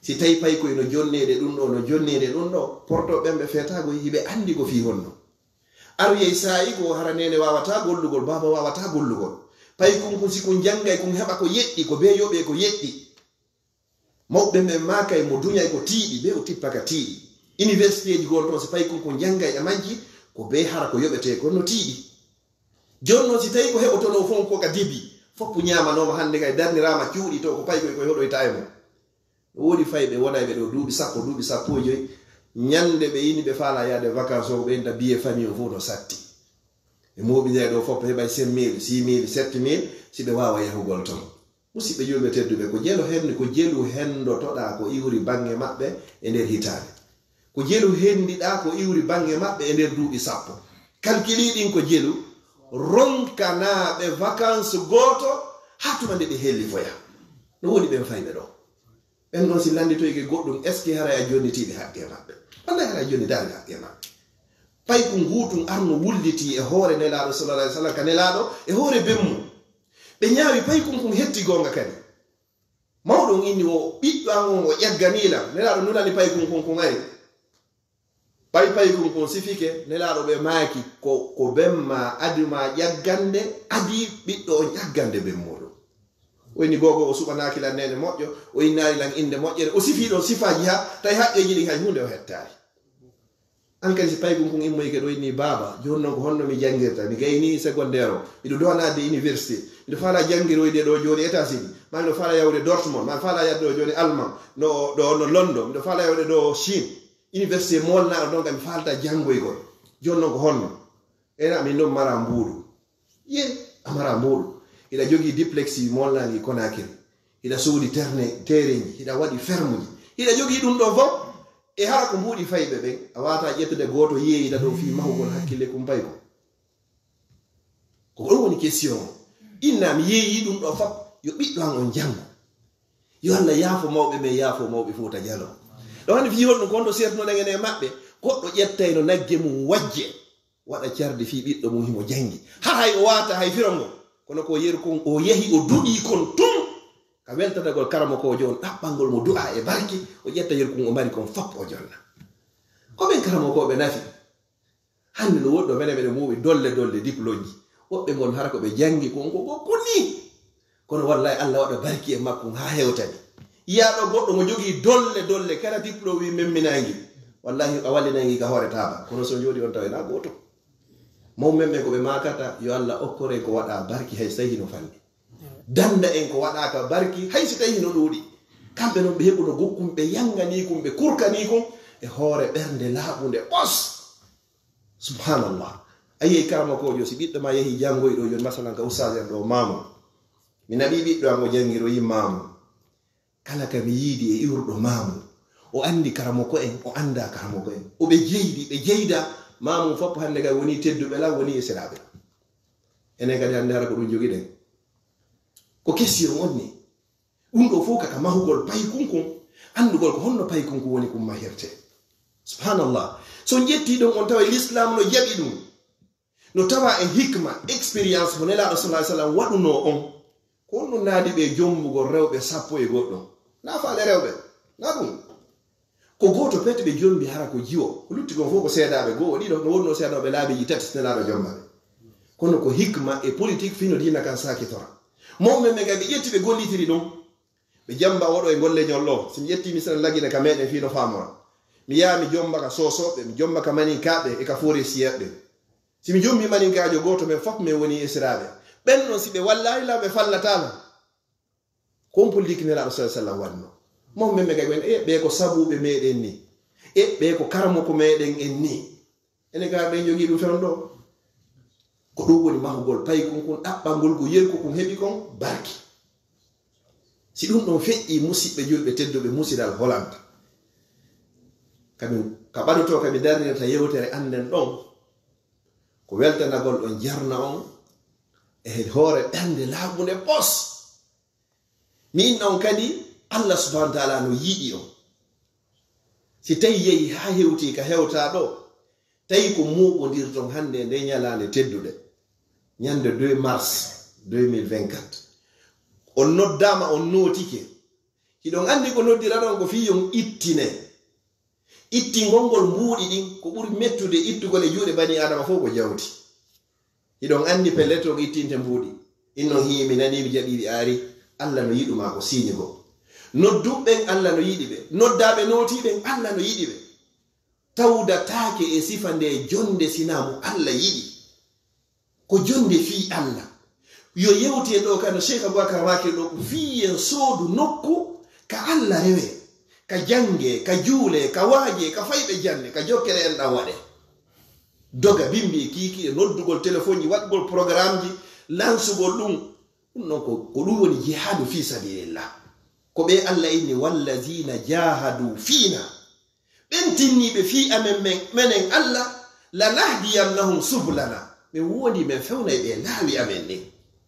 Si tawi paykoy no jonneede ɗum ɗo, no jonneede ɗum ɗo, porto ɓen ɓe feetaago hiɓe anndi ko fii honno. Aruyey saa'i goo hara neene waawataa gollugol, baaba waawataa gollugol. Paykun kun si kun janngay kun heɓa ko yeɗɗi, ko bee yoɓee ko yeɗɗi. Mawɓe ɓen maakay mo duñay ko tiiɗi, bee o tippa ka tiiɗi. Universitéeji goo toon si paykun kun janngay e majji, ko bee hara ko yoɓetee kon no tiiɗi. Jooni non si tawi ko heɓotonoo fof ko ka debi, foppu ñaamanooma hannde kay darniraama cuuɗi to ko paykoy koy hoɗoyta e mum. No woodi fayɓe wonayɓe ɗo duuɓi sappo, duuɓi sappo e joy, ñande ɓe ini ɓe faala yaade vacances o, ɓe inta billet famille o fof no satti. Ɓe mooɓindiray ɗo fof ɓe heɓay cinq mille, six mille, sept mille, si ɓe waawa yahugol toon. Musidɓe julɓe tedduɓe, ko jelu henndi, ko jelu henndotoɗaa ko iwri baŋŋe maɓɓe e nder hitaande. Ko jelu henndiɗaa ko iwri baŋŋe maɓɓe e nder duuɓi sappo. Kalkili ɗin ko jelu ronkanaaɓe vacances gooto haa tuma nde ɓe hellifoya. No woodi ɓen fayɓe ɗo. Ɓen ɗon si lannditoyke goɗɗum, est-ce que haray a jonnitiiɓe haqqe maɓɓe? Wallay haray a jonnitaali haqqe maɓɓe. Pay ko nguutun arno wulliti e hoore Nelaaɗo sallallahu alaihi wasallam ka Nelaaɗo e hoore ben mum. Ɓe ñaawi pay kun kun hetti goonga kadi. Mawɗo on inni o ɓiɗɗo an on o ƴagganii lan. Nelaaɗo nulani pay kun kun kun ari. Paypaykun kun sifike, Nelaaɗo ɓe maaki, ko, ko ben ma adi ma ƴaggande, adi ɓiɗɗo on ƴaggande ben muuɗum. O inni, "Googo, o suɓanaaki lan neene moƴƴo, o innaali lan innde moƴƴere." O sifii ɗon sifaaji haa tawi haqqeeji ɗin hay huunde o hettaali. An kadi si paykun kun immoyike ɗo inni, "Baaba, jooni non ko honno mi janngirta? Mi gaynii secondaire o, miɗo dohanaade université, miɗo faalaa janngiroyde ɗo jooni États-Unis, maa miɗo faalaa yahude Dortmund, maa mi faalaa yahude ɗo jooni Allemagne, no, ɗo no London, miɗo faalaa yahude ɗo Chine." Université molnaaɗo ɗon kam mi faalta janngoygol. Jooni non ko honno? Ena min ɗon mara mbuuɗu. Ye, a mara mbuuɗu. Hiɗa jogii duplex molnaangi Conakry. Hiɗa soodi terne, terenji, hiɗa waɗi fermuji. Hiɗa jogii ɗum ɗo fof. E hara ko mbuuɗi fayɓe ɓen, a waawataa ƴettude gooto yeeyita ɗo fii mahugol hakkille kumpayko. Ko ɗum woni question o. Inna mi yeeyii ɗum ɗo fof, yo ɓiɗɗo an on janngu. Yo Allah yaafo mawɓe men, yaafo mawɓe Fuuta Jaloo. Ɗo hannde fii honɗum kon ɗo sertunoɗen enen e maɓɓe, goɗɗo ƴettayno nagge mum wajje, waɗa cardi fii ɓiɗɗo mum himo janngi. Haa hay o waata hay firo ngol. Kono ko yeru kon o yahi o duɗii kon tun ka weltanagol karamokoojo on, ɗaɓɓangol mo du'a e barke, o ƴetta yeru kon o mari kon fof o jonna. Ko ɓen karamokooɓe nafi. Hannde no woɗɗo mene mene muuwi dolle dolle diplômeji. Woɓɓe ngon hara ko ɓe janngi kon ko gokku ni. Kono wallahi Allah waɗa barki e makkun haa hewtani. Yiyaaɗo goɗɗo mo jogii dolle dolle kala diplôme wi memminaangi. Wallahi a wallinangi ka hoore taaba. Kono so jooɗi on tawa ena gooto. Mawɓe men ɓe ko ɓe maakata yo Allah okkore ko waɗa barki hay so tawi hino fanɗi. Danda en ko waɗaaka barki hay so tawi hino ɗuuɗi. Kamɓe non ɓe heɓuno gokkum ɓe yangani kun ɓe kurkani kun e hoore ɓernde laaɓunde ɓos. Subhanallah. A yiyay karamokoojo si ɓiɗɗo ma yahi janngoy ɗo joni masalan ka ustaas en ɗo maamu. Mi naɓi ɓiɗɗo am o janngiroyi maamu. Kala ka mi yiidi e iwruɗo maamu. O anndi karamoko en, o anndaa karamoko en. O ɓe jeydi, ɓe jeyda. Maamu fof hannde kay woni tedduɓe lan, woni e siraaɓe. Enen kadi hannde hara ko ɗum jogiɗen. Ko question on ni. Ɗum ɗo fof kaka mahugol paykun kun, anndugol ko honno paykun kun woni kun mahirte. Subhanallah. So on ƴetti ɗon on tawa l'islam no jaɓi ɗum. No tawa e hikma, expérience mo Nelaaɗo sallallahu alaihi wasallam waɗunoo on. Ko honɗum naadi ɓe jombugol rewɓe sappo e goɗɗo? Na faale rewɓe. Na ɗum. Ko gooto pet ɓe jombi hara ko jiwo. Ko lutti kon fof ko seedaaɓe goo, ɗiɗo, no wonno seedaaɓe laabiiji tati so Nelaaɗo jomba ɓe. Kono ko hikma e politique fino diina kan saakitora. Mawɓe men kadi ɓe ƴetti ɓe gollitiri ɗum. Ɓe jamba oɗo e ngol leñol ɗo. Si mi ƴetti misal Lagine ka meɗen fino faamora. Mi yaha mi jomba ka Soosooɓe, mi jomba ka Maninkaaɓe e ka Forestiyeeɓe. Si mi jombi Maninkaajo gooto men fof men woni e siraaɓe. Ɓen ɗon si ɓe wallaali lan ɓe fallataano. Ko on politique Nelaaɗo sallallahu alaihi wasallam wanno. Mawɓe men kadi ɓen, e ɓe ko sabuuɓe meɗen ni. E ɓe ko karamoko meɗen en ni. Enen kadi ɓen jogii ɗum fewndo ɗo. Ko ɗum woni mahugol paykun kun, ɗaɓɓangol ko yerko kun heɓi kon barki. Si ɗum ɗon feƴƴi, musiɓɓe julɓe tedduɓe, musiral holanta. Kadi ka ɓadoto, kadi darnirta yewtere annden ɗon. Ko weltanagol ɗon jarna on e hoore ɓernde laaɓunde ɓos. Min ɗon kadi, Allah subhanahu wa ta'ala no yiɗi on. Si tawi yehi haa hewti ka hewta ɗo, tawi ko mooɓondirton hannde nde ñalaande tedduɗe, ñande deux mars deux mille vingt-quatre. On noddaama, on nootike. Hiɗon anndi ko noddiraɗon ko fii yon ittine. Ittingol ngol mbuuɗi ɗin, ko ɓuri mettude ittugol e juuɗe bani Aadama fof ko jawdi. Hiɗon anndi pellet on ittinte mbuuɗi. Innon hii mi nanii mi jaɓii ɓe aari, Allah no yiɗu maa ko siiñugol. Nodduɓe ɓen Allah no yiɗi ɓe. Noddaaɓe nootii ɓen Allah no yiɗi ɓe. Tawdataake e sifa nde jonde sinaa mo Allah yiɗi. Ko jonde fii Allah. Yo yewte ɗo kano Cheikh Aboubacar Maake ɗo ko fii en soodu nokku ka Allah rewe, ka jange, ka juule, ka waaje, ka fayɓe janne, ka jokkere en ɗan waɗe. Doga bimbi e kiiki e noddugol telefonji, waɗugol programmeji, lansugol ɗum. Ɗum ɗon ko, ko ɗum woni jihadu fii sabilillah. Ko ɓe Allah inni, "Wallazina jahadu fina." Ɓen tinniiɓe fii amen men, menen Allah, "lanahdiyannahum subulana." Min wondi men fewnay ɓe laawi amen ɗin.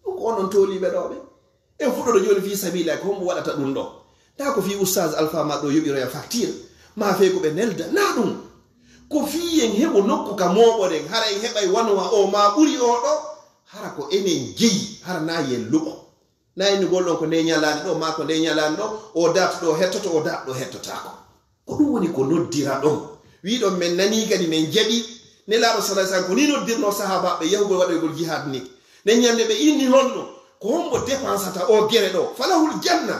Ɗum ko onon tooliiɓe ɗo ɓe. En fuɗɗoto jooni fii sabilillah, ko hombo waɗata ɗum ɗo? Taa ko fii Oustaz Alpha ma ɗo yoɓiroya facture, maa fee ko ɓe nelda, naa ɗum. Ko fii en heɓo nokku ka mooɓoɗen, hara en heɓay wanuwa o maa ɓuri o ɗo, hara ko enen jeyi, hara naa yen luɓo. Na innugol ɗon ko nde ñalaande ɗo, maa ko nde ñalaande ɗo, o date ɗo hettoto, o date ɗo hettotaako. Ko ɗum woni ko noddira ɗon. Wiɗon men nanii kadi men jaɓi. Nelaaɗo sallallahu alaihi wasallam ko ni noddirno sahaabaaɓe yahugol waɗoygol jihaad ni. Nden ñande ɓe inni honno, ko hombo dépensata o gere ɗo? Falahul janna.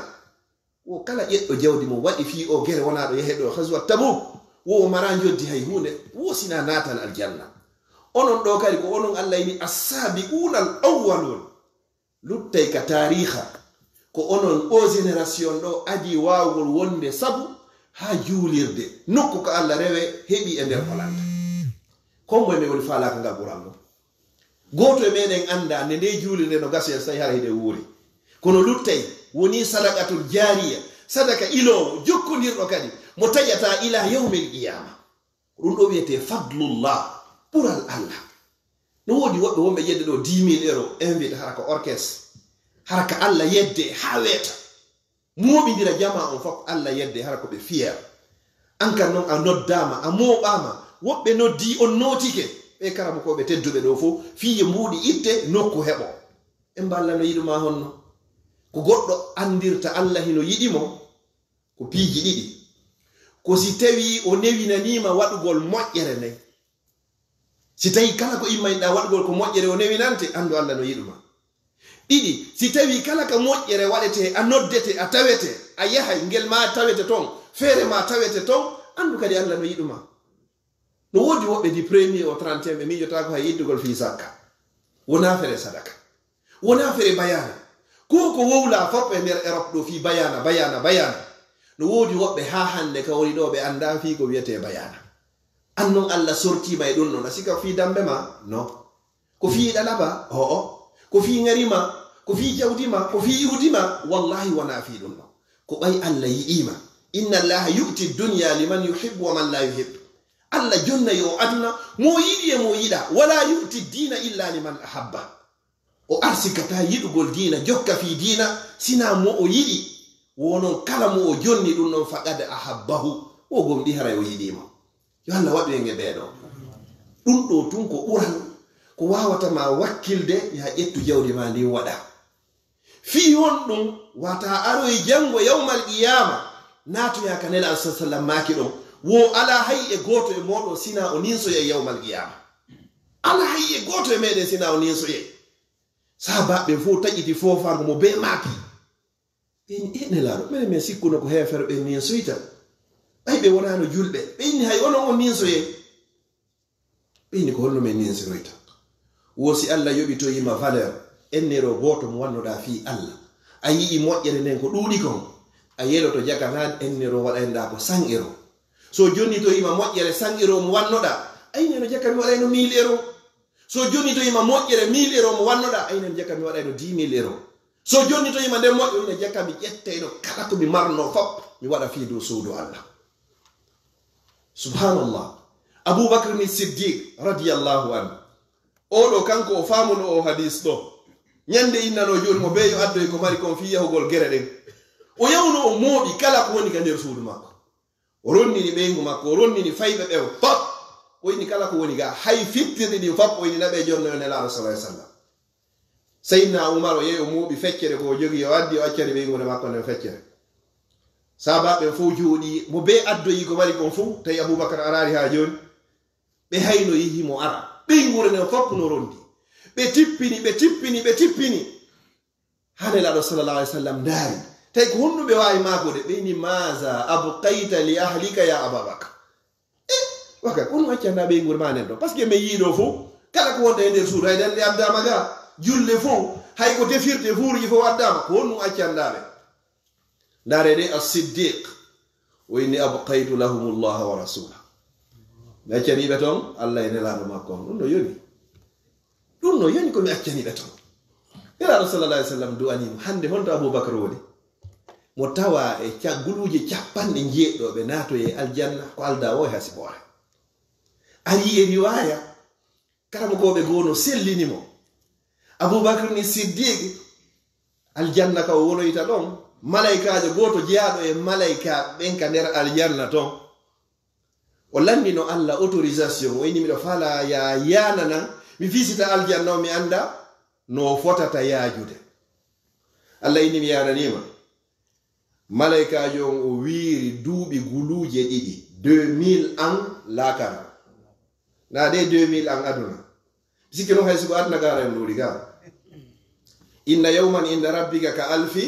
Wo kala ƴeɗɗo jawdi mo waɗi fii o gere wonaa ɗo yahe ɗo ghazwat Tabuk, wo o mara njoddi hay huunde, wo sina naatal aljanna. Onon ɗo kadi ko onon Allah ini as-sabiquna al-awwalun. Luttay ka taariiha, ko onon o génération ɗo adii waawugol wonde sabu haa juulirde, nokku ko Allah rewe heɓi e nder ko lanta. Kombo e men woni faalaaka ngal ɓural ɗum. Gooto e meɗen annda nde nde juulirde no gasi en so tawi hara hiɗen wuuri. Kono luttay woni sadaqatul jaariya, sadaka iloowo, jokkondirɗo kadi, mo taƴata ila yawmil qiyama. Ko ɗum ɗo wiyetee fadlullah, ɓural Allah. No woodi woɓɓe wonɓe yedde ɗo dix mille euro, invite hara ko orchestre, hara ka Allah yedde haa weeta. Mooɓindira jamaa on fof Allah yedde hara ko ɓe fier. An kan noon a noddaama, a mooɓaama, woɓɓe noddii on nootike. Ɓe karamokooɓe tedduɓe ɗo fof, fii yo mbuuɗi itte nokku heɓo. Ɓe mballa no yiɗu ma honno? Ko goɗɗo anndirta Allah hino yiɗi mo, ko piiji ɗiɗi. Ko si tawii o newinaniima waɗugol moƴƴere nden. Si tawii kala ko immayɗaa waɗugol ko moƴƴere, o newinante, anndu Allah no yiɗu ma. Ɗiɗi, si tawii kala ka moƴƴere waɗetee, a noddete, a tawete, a yahay, ngel ma tawete ton, feere ma tawete ton, anndu kadi Allah no yiɗu ma. No woodi woɓɓe du premier au trente et un ɓe miijotaako hay iddugol fii sakka. Wonaa fere sadaka. Wonaa fere bayaana. Ko ko wowlaa fof e nder Europe ɗo fii bayaana, bayaana, bayaana. No woodi woɓɓe haa hannde ka woni ɗo ɓe anndaa fii ko wiyetee bayaana. An non Allah sortiima e ɗum non, a sika fii dambe ma? No. Ko fii ɗalaba? O'o. Ko fii ŋari ma? Ko fii jawdi ma? Ko fii iwdi ma? Wallahi wonaa fii ɗum non. Ko ɓay Allah yiɗii ma. Inna Allaha yu'ti dunya liman yuhibbu wa man la yuhibbu. Allah jonnay o aduna, mo yiɗi e mo yiɗa. Wala yu'ti dina illa liman ahabba. O arsikataa yiɗugol diina, jokka fii diina, sinaa mo o yiɗi. Wo non kala mo o jonni ɗum non, faqad ahabbahu. O gomɗi haray o yiɗii mo. Yo Allah waɗu en e ɓee ɗoo. Ɗum ɗoo tun ko ɓural, ko waawata ma wakkilde, yaa ƴettu jawdi ma ndin waɗa. Fii honɗum? Wata aroy janngo yawmal qiyaama, naatoyaa ka Nelaaɗo sallallahu alaihi wasallam maaki ɗon, wo alaa hay e gooto e mooɗon sinaa o ninsoyay yawmal qiyaama. Alaa hay e gooto e meɗen sinaa o ninsoyay. Sahaabaaɓe ɓen fow taƴiti foofaango mo bee maaki. Ɓe inni, "E Nelaaɗo, minen min sikkuno ko heeferɓe ɓen ninsoyta. Ɓay ɓe wonaano julɓe." Ɓe inni, "Hay onon on ninsoyay?" Ɓe inni, "Ko honno min ninsiroyta?" Wo si Allah yoɓitoyii ma valeur, ennero gooto mo wannoɗaa fii Allah. A yi'ii moƴƴere nden ko ɗuuɗi kon, a yeloto jaka ŋan ennero waɗaynɗaa ko cent euro. So jonnitoyiima moƴƴere cent euro mo wannoɗaa, a inni no jaka mi waɗayno mille euro. So jonnitoyiima moƴƴere mille euro mo wannoɗaa, a inni no jaka mi waɗayno dix mille euro. So jonnitoyiima nden moƴƴere, ina jaka mi ƴettayno kala ko mi marno fof, mi waɗa fii dow suudu Allah. Subhanallah. Abubakar ni Siddiq radiyallahu anhu. Oɗo kanko o faamuno o hadis ɗo. Ñande innano jooni mo bee yo addoy ko mari kon fii yahugol gere ɗen. O yawno o mooɓi kala ko woni ka nder suudu makko. O ronnini ɓeyngu makko, o ronnini fayɓe ɓen fop. O inni kala ko woni ga, hay fittirɗi ɗin fop, o inni naɓe jonno yo Nelaaɗo sallallahu alaihi wasallam. Seydina Umar o yehi o mooɓi feccere ko o jogii, o addi o accani ɓeynguure makko nden feccere. Sahaabaaɓe ɓen fow jooɗii, mo bee addoyi ko mari kon fow, tawi Abubakar araali haa jooni. Ɓe haynoyi himo ara. Ɓeynguure nden fow no rondi. Ɓe tippini, ɓe tippini, ɓe tippini. Haa Nelaaɗo sallallahu alaihi wasallam ndaari. Tawi ko honɗum ɓe waawi maakude? Ɓe inni, "Maaza abqayta li ahlika ya Ababakar?" Eh, waka, ko honɗum accanɗaa ɓeynguure maa nden ɗo? Parce que min yi'ii ɗo fow, kala ko wonta e nder suudu, hay dande addaama ga, julle fow, hay ko defirte, fuuruji fow addaama, ko honɗum accanɗaa ɓe? Ndaaree de, As-Siddiq, o inni, "Abqaytu lahumullaha wa rasulah." Mi accanii ɓe ton Allah e Nelaaɗo makko on. Ɗum no yoni. Ɗum no yoni ko mi accanii ɓe ton. Nelaaɗo sallallahu alaihi wasallam du'anii mo. Hannde honto Abubakar woni? Mo tawa e ca-, guluuje capanɗe njeeɗiɗo ɓe naatoyee aljanna, ko aldaa o e hasiboore. Ari e riwaaya, karamokooɓe goo no sellini mo. Abubakar ni Siddiq, aljanna ka o wonoyta ɗon, malaykaajo gooto jeyaaɗo e malayka ɓen ka nder aljanna ton. O lanndino Allah autorisation, o inni, "Miɗo faalaa yaa yaananan, mi visita aljanna o, mi annda no fotata yaajude." Allah inni, "Mi yaananii ma." Malaykaajo on o wiiri duuɓi guluuje ɗiɗi, deux mille ans laakara. Na ɗe deux mille an aduna. Sikki non hay siko aduna gara en ɗuuɗi ga. Inna yawman inda rabbika ka alfi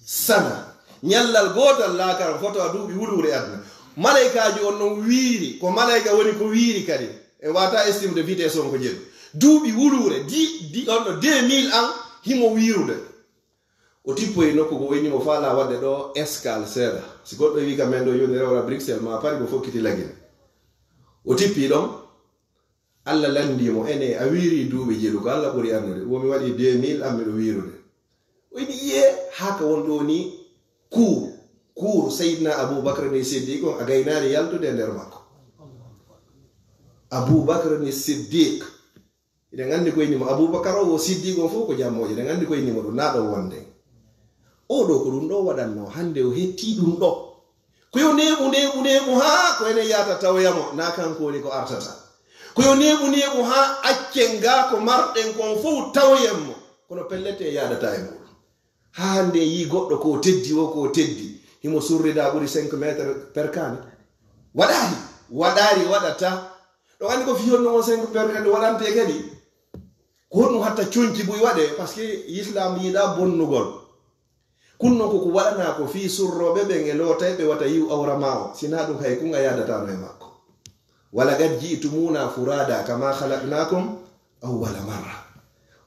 sana. Ñallal gootal laakara foto a duuɓi wuluure aduna. Malaykaaji on non wiiri, ko malayka woni ko wiiri kadi. En wata estime de vitesse on ko jeeɗu. Duuɓi wuluure, di, di on ɗo deux mille an himo wiirude. O tippoyi nokku ko wayni mo faala wadde ɗo escale seeɗa. Si goɗɗo wi ka men ɗo yoni rewra Bruxelles ma Paris mo fokkiti lagine. O tippi ɗon, Allah lanndi mo, ene a wiiri duuɓi jeeɗu ko Allah ɓuri annude. Wo mi waɗi deux mille an miɗo wiirude. O wiɗi iye haka won ɗo ni kuur, kuur Seydina Abubakar ni Siddiq on a gaynaali yaltude e nder makko. Abubakar ni Siddiq. Hiɗen anndi koye nimo Abubakar o, wo Siddiq on fof ko jammooje. Hiɗen anndi koye nimo ɗum na ɗo wonde. O ɗo ko ɗum ɗo waɗanno, hannde o hetti ɗum ɗo. Ko yo neeɓu, neeɓu, neeɓu haa ko enen yahata tawoya mo, na kanko woni ko artata. Ko yo neeɓu, neeɓu haa accen gaa ko marɗen kon fof tawoyen mo. Kono pellet en yaadata e muɗum. Haa hannde en yii goɗɗo ko teddi o, ko teddi. Himo surrida ɓuri cinq mètres perkani. Waɗaari, waɗaari, waɗata. Ɗo anndi ko fii honno on cinq perkani waɗante kadi. Ko honɗum hatta conci buy waɗe, parce que Islam yiɗa bonnugol. Kun non ko ko waɗanaa ko fii surrooɓe ɓen e lootayɓe wata yiw awra ma o, sinaa ɗum hay kun a yaadatano e makko. Wala qad ji'tumuna furada kama khalaqnakum awwala marra.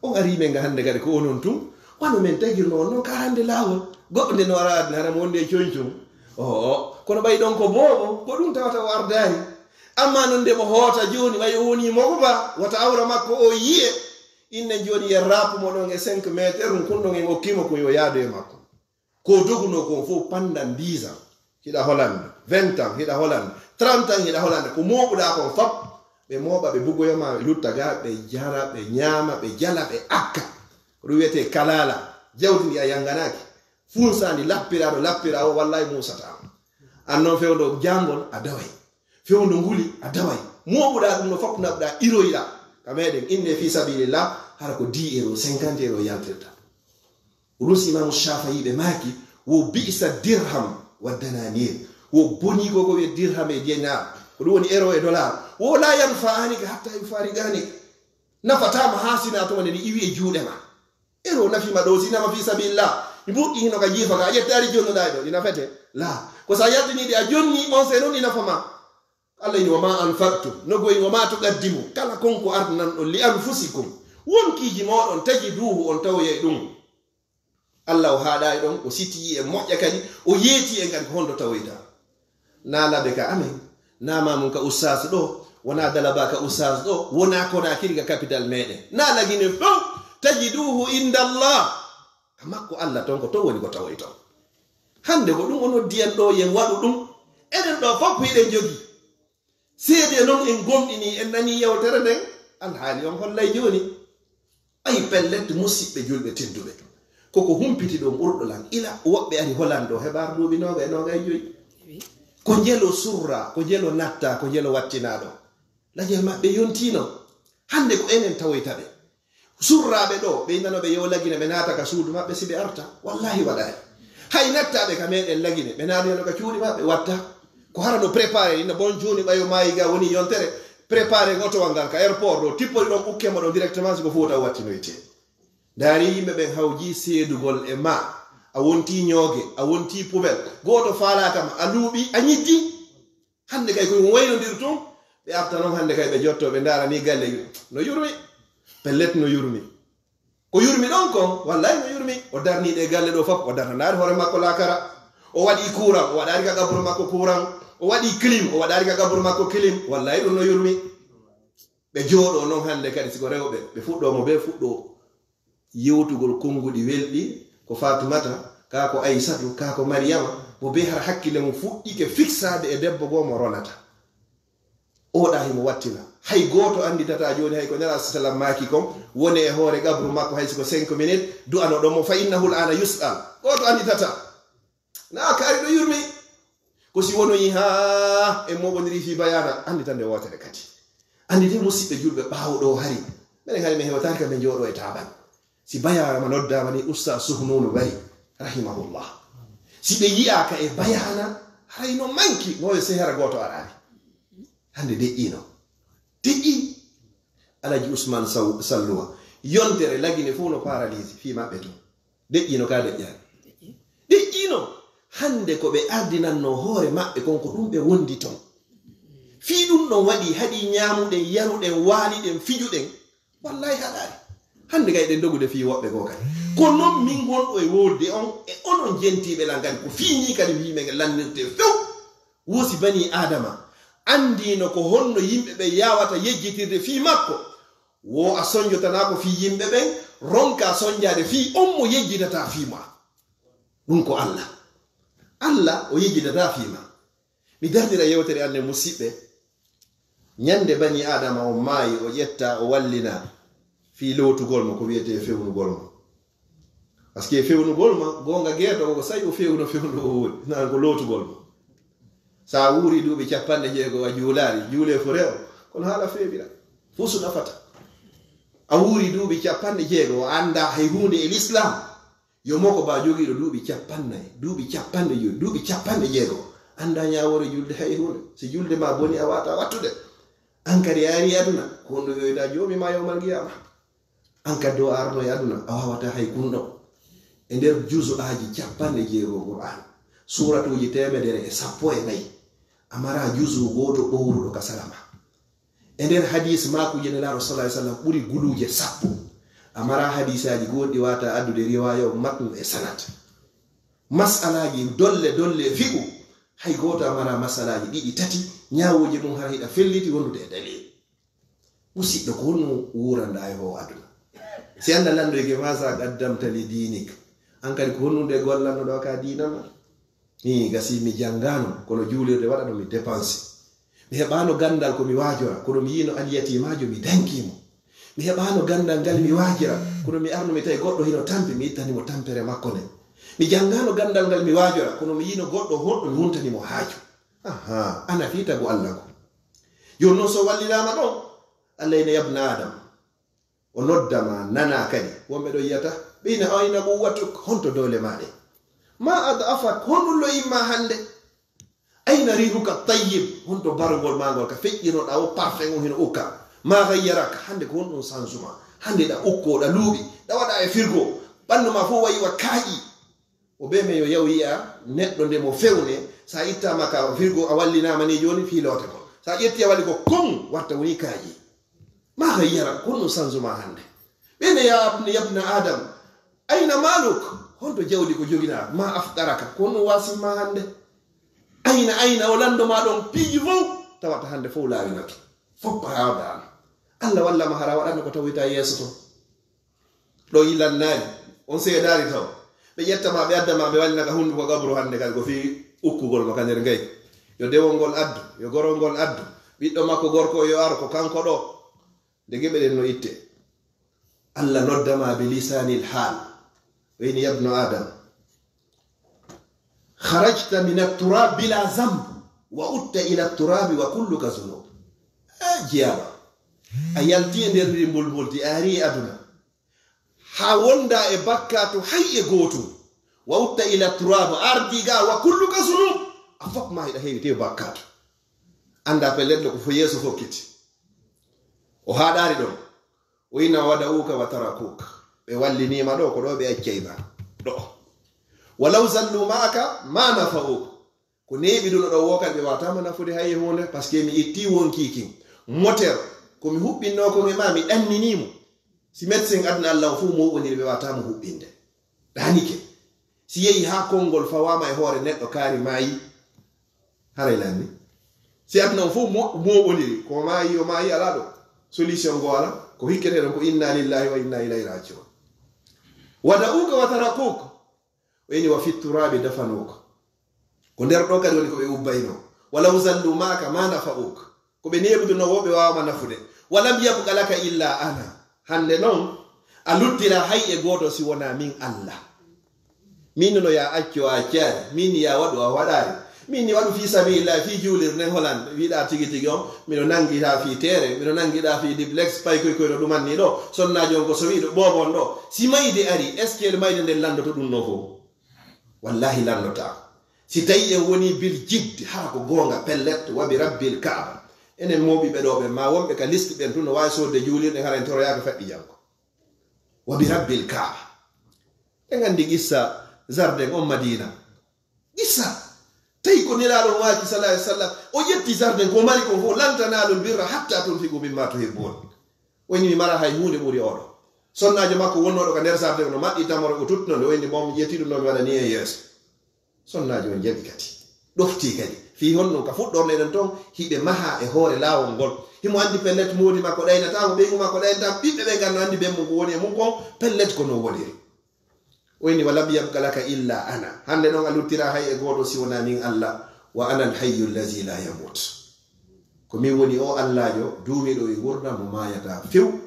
On arii men ga hannde kadi ko onon tun, wano men tagirno on non ka hannde laawol. Goɗɗo nde no ara aduna hara mo wonde e concum. Oo, kono ɓay ɗon ko boobo, ko ɗum tawata o ardaani. Amma non nde mo hoota jooni, ɓay o woni mogo ba, wata awra makko o yi'e. Innen jooni yen raapu mo ɗon e cinq mètres, ɗum kun ɗon en okki mo ko yo yaadu e makko. Ko doguno kon fof pendant dix ans, hiɗa Hollande, vingt ans, hiɗa Hollande, trente ans, hiɗa Hollande. Ko mooɓuɗaa kon fop, ɓe mooɓa, ɓe bugoyo ma, ɓe lutta ga, ɓe jara, ɓe ñaama, ɓe jala, ɓe akka. Ko ɗum wiyetee kalaala, jawdi ndi a yanganaaki. Funsaandi lappiraaɗo, lappira o, wallahi muusataa. An non fewndo jaangol, a daway. Fewndo nguli, a daway. Mooɓuɗaa ɗum no fop naɓuɗaa, iroyɗaa. Ka meɗen, inne fi sabilillah, hara ko dix euros, cinquante euros yaltirta. Ɗum si Imaamu Shaafi'i ɓe maaki, wo bi'sa dirham wa dananir. Wo boni ko ko wi'e dirham e dinar. Ko ɗum woni euro e dollar. Wo la yanfa'anika hatta yufariqanik. Nafataa ma haa sinaa tuma nde ni iwi e juuɗe ma. Euro nafi ma ɗo, si nama fi sabilillah. Mi buɗɗi hino ka jiifa ka, a ƴettaari jonnuɗaa e ɗo, ɗi nafete? La. Ko sa yaltini ɗi a jonni, on se non ɗi nafa ma. Allah ini, "Wa ma anfaqtum", no goyni, "Wa ma tuqaddimu", kala kon ko ardanan ɗon, "li anfusikum", wonkiiji mooɗon, "tajiduhu", on tawoyay ɗum. Allah o haaɗaali ɗon, o sitiyi en moƴƴa kadi, o yeeti en kadi ko honno tawoyta. Na laɓe ka amen, na mamum ka ustaas ɗo, wona dalaba ka ustaas ɗo, wona Konaakiri ka capital meɗen. Na lagine fow, "tajiduhu indallah". Ka makko Allah ton ko ton woni ko tawoyton. Hannde ko ɗum o noddi en ɗo, yen waɗu ɗum. Enen ɗo fof hiɗen jogi. Seede non en gomɗini, en nani yewtere nden, alhaali on hollay jooni. Ay pellet, musiɓɓe julɓe tedduɓe. Koko humpiti ɗo ɓurɗo lan. Ila woɓɓe ari Hollande ɗo heɓaar duuɓi nooga e nooga e joyi. Ko njelo surra, ko njelo natta, ko njelo wattinaaɗo. Lagel maɓɓe yontino. Hannde ko enen tawoyta ɓe. Surraaɓe ɗo, ɓe innano ɓe yo lagine, ɓe naata ka suudu maɓɓe si ɓe arta. Wallahi waɗaay. Hay nattaaɓe ka meɗen lagine, ɓe naatino ka cuuɗi maɓɓe, watta. Ko hara no préparé, ina bon jooni ɓayo maayi ga woni yontere, préparé ngotowal ngal ka airport ɗo, tippori ɗon ukke mo ɗon directement si ko Fuuta wattinoyte. Ndaari yimɓe ɓen hawji seedugol e ma, a wonti ñooge, a wonti poubelle, gooto faalaaka ma, a luuɓi, a ñiddi. Hannde kay ko ɗum waynondir tun, ɓe arta non hannde kay ɓe jotto, ɓe ndaara ni galle no yurmi, pellet no yurmi. Ko yurmi ɗon kon, wallay no yurmi. O darni ɗe galle ɗo fof, o darnanaade hoore makko laakara. O waɗi courant, o waɗaari ka gaburo makko courant. O waɗi clim, o waɗaari ka gaburo makko clim. Wallay ɗum no yurmi. Ɓe jooɗo non hannde kadi, siko rewɓe, ɓe fuɗɗo mo be fuɗɗo yewtugol konnguɗi welɗi, ko Fatumata, kaa ko Aysatu, kaa ko Mariyama, mo be har hakkille mum fuɗɗike fiksaade e debbo goo mo ronata. Oɗa himo wattina. Hay gooto annditataa jooni hay ko Nelaaɗo sallam maaki kon, woni e hoore qabru makko hay si ko cinq minutes, du'anoɗon mo, fa innahu al-aana yus'al. Gooto annditataa. Na kaari ɗo yurmi. Ko si wonoyi haa en moɓondirii fii bayaana, annditande wootere kadi. Annditee musiɓɓe julɓe ɓaawo ɗo hari. Minen hari min hewtaaki ka min jooɗo e taabal. Si bayaana ma noddaama ni Ustaas Suhnuunu Bari, rahimahullah. Si ɓe yi'aaka e bayaana, haray no manki, no e sehara gooto araani. Hannde deƴƴiino. Deƴƴi. Alaji Usman Saw- Salluwa. Yontere lagine fof no paralysé fii maɓɓe tun. Deƴƴiino ka deƴƴaani. Deƴƴiino. Hannde ko ɓe ardinannoo hoore maɓɓe kon ko ɗum ɓe wondi ton. Fii ɗum ɗon waɗi haɗi ñaamuɗen, yaruɗen, waaliɗen, fijuɗen. Wallahi haɗaani. Hannde kay ɗen dogude fii woɓɓe goo kadi. Ko non min wonɗo e woodde on e onon jentiiɓe lan kadi ko fii nii kadi wiimi nge lannirtee few. Woosi banii Aadama anndiino ko honno yimɓe ɓen yaawata yejjitirde fii makko. Wo a sonjotanaako fii yimɓe ɓen, ronkaa sonjaade fii on mo yejjitataa fii maa. Ɗum ko Alla. Alla o yejjitataa fii maa. Mi darnira yewtere an nde musiɓɓe. Ñande banii Aadama on maayi, o ƴetta, o wallina fii lootugol mo ko wiyetee fewnugol mo. Parce que fewnugol mo, goonga geeto o, ko sa'i o fewno fewndo o woodi, nan ko lootugol mo. So a wuuri duuɓi capanɗe jeego a juulaali, juulee fo rewo, kono haala feewira. Fof so nafata. A wuuri duuɓi capanɗe jeego, a anndaa hay huunde e Lislaam. Yo moko ba jogiiɗo duuɓi capannay, duuɓi capanɗe joyi, duuɓi capanɗe jeego, anndaa ñaawoore julde hay huunde. Si julde maa boni a waawataa wattude. An kadi a arii aduna, ko honɗum wiyoytaa Joomi maa yawmal qiyaama. An kadi o arno e aduna, a waawataa hay kunɗo. E nder juzu'aaji capanɗe jeego Qur'aan, suuratuuji teemedere e sappo e nayi, a maraa juzu gooto ɓowruɗo ka sara maa. E nder hadiis maakuuji Nelaaɗo sallallaahu alayhi wa sallam ɓuri guluuje sappo. A maraa hadiisaaji goonɗi waawataa addude riwaaya on matnu e sanad. Mas'alaaji dolle dolle e fiqhu, hay gooto a maraa mas'alaaji ɗiɗi tati, ñaawooje mum hara hiɗa felliti wondude e dalil. Musiɗɗo, ko honno wuuranɗaa e oo aduna? Si Alla lanndike, maaza qaddamta li diinik? An kadi ko honɗum de gollannoɗaa ka diina maa? Ii, gasi mi janngaano, kono juulirde waɗano mi dépense. Mi heɓaano ganndal ko mi waajora, kono mi yiino alyatiimaajo, mi dankii mo. Mi heɓaano ganndal ngal mi waajira, kono mi arno mi tawi goɗɗo hino tampi, mi ittani mo tampere makko nden. Mi janngaano ganndal ngal mi waajora, kono mi yiino goɗɗo honɗo, mi huntani mo haaju. Ahaa, ana fii tagu Alla ko. Jooni non so walliraama ɗon, Alla ina yabna Aadama. O nodda ma, nanaa kadi. Wonɓe ɗo yiyata, ɓe ina, "Ayna quwwatuk? Honto doole maa ɗe? Ma ad'afak? Honɗum lo imma hannde? Ayna rihuka tayyib? Honto barugol maa ngol ka feƴƴirnoɗaa o, parfum o hino ukka? Ma ghayyarak? Hannde ko honɗum sansu ma? Hannde ɗa ukkoo, ɗa luuɓi, ɗa waɗa e firgo, ɓanndu ma fof wayi wa kaaƴi." O bee men yo yaw yi'a neɗɗo nde mo fewne, so a ittaama ka firgo a wallinaama ni jooni fii loote ko. So a ƴetti a walli ko kon warta woni kaaƴi. Ma ghayyara, ko honɗum sansu ma hannde? Ɓe ne ya abni yabna Adam, ayna maluk? Honto jawdi ko joginaa? Ma afqaraka, ko honɗum wasin ma hannde? Ayna, ayna, o lanndo ma ɗon piiji fow, tawata hannde fow laawinoke. Fof hawdaama. Allah walla ma hara waɗanno ko tawoyta yeeso to. Ɗo yilannaari, on seedaari taw. Ɓe ƴetta ma, ɓe adda ma, ɓe wallina ka hunnduko gabru hannde kadi ko fii ukkugol mo ka nder ngaygu. Yo dewol ngol addu, yo gorol ngol addu. Ɓiɗɗo makko gorko o yo ar ko kanko ɗo. Nde geɓe ɗen no itte. Allah nodda ma bi lisanil hal. Wayni yabnu Adam. Kharajta min at-turab bila zamb wa utta ila at-turabi wa kulluka zunub. A jiyaama. A yalti e nder ndi mbulmbuldi, a ari e aduna. Haa wonda e bakkaatu hay e gootum. Wa utta ila turab, ardi ga wa kulluka zunub. A fof ma hiɗa heewi tew bakkaatu. Annda pellet ko fo yeeso fokkiti. O haɗaari ɗon. O ina wada'uka wa tarakuk. Ɓe walliniima ɗo, ko ɗo ɓe accay ma. Ɗo. Walaw zallu ma'aka ma nafa'uk. Ko neeɓi ɗum ɗo woo kadi ɓe waawataama nafude hay e huunde, parce que mi ittii wonkii kin. Moteur, ko mi huɓɓinnoo kon e maa, mi ɗannini mo. Si médecin aduna Allah o fof mooɓondiri, ɓe waawataama huɓɓinde. Ɗaanike. Si yehi haa konngol fawaama e hoore neɗɗo, kaari maayi, haray lanni. Si aduna o fof mo-, mooɓondiri, ko maayi, o maayi, alaa ɗo. Solution ngo alaa. Ko hikketee ɗon ko inna lillahi wa inna ilayhi raji'un. Wada'uka wa tarakuk. O ini, "Wa fi turabi dafanuka." Ko nder ɗo kadi woni ko ɓe ubbayno. "Walaw zallu ma'aka ma nafa'uk." Ko ɓe neeɓuduno woo ɓe waawama nafude. "Wa lam yabqa laka illa ana." Hannde noon, a luttira hay e gooto si wonaa min Allah. Min no ya accu a accaari, min ya waɗu a waɗaari. Min ni waɗu fii sabilillahi, fii juulirde nden holan, wiɗa tigi tigi on, mino nanngiɗaa fii teere, mino nanngiɗaa fii duplex, paykoy koy no ɗumanni ɗo, sonnaajo on ko so wiɗo, boobo on ɗo. Si mayde ari, est-ce que mayde nden lanndoto ɗum no fof? Wallahi lanndotaako. Si tawi en woni bil jiddi, hara ko goonga, pellet, wa bi rabbil Kaaba. Enen mooɓiiɓe ɗoo ɓen, maa wonɓe ka liste ɓen tun, no waawi soodde juulirɗe, hara en toroyaaka faɗɗi janngo. Wa bi rabbil Kaaba. En anndi qissa jardin on Madiina. Qissa. Tawi ko Nelaaɗo on waaki, sallallahu alaihi wasallam, o ƴetti jardin ko mari kon fof, "Lan tanaalul birra hatta tunfiqu mimma tuhibbun." O inni, "Mi mara hay huunde ɓuri oɗo." Sonnaajo makko wonnooɗo ka nder jardin on no maɓɓi tamaro, o tuttuno nde, o inni, "Bon, mi ƴetti ɗum ɗo, mi waɗa ni e yeeso." Sonnaajo on jaɓi kadi. Ɗofti kadi. Fii honno ka fuɗɗorde ɗen ton, hiɓe maha e hoore laawol ngol. Himo anndi pellet moodi makko ɗaynataamo, ɓeyngu makko ɗaynataamo, ɓiɓɓe ɓen kan no anndi ben mum ko woni e mum kon, pellet ko no woniri. O inni, "Wa lam yabqa laka illa ana." Hannde non a luttira hay e gooto si wonaa min Allah. "Wa ana al hayyu allazi la yamut." Ko min woni o Allaajo duumiiɗo e ngurndan mo maayataa few.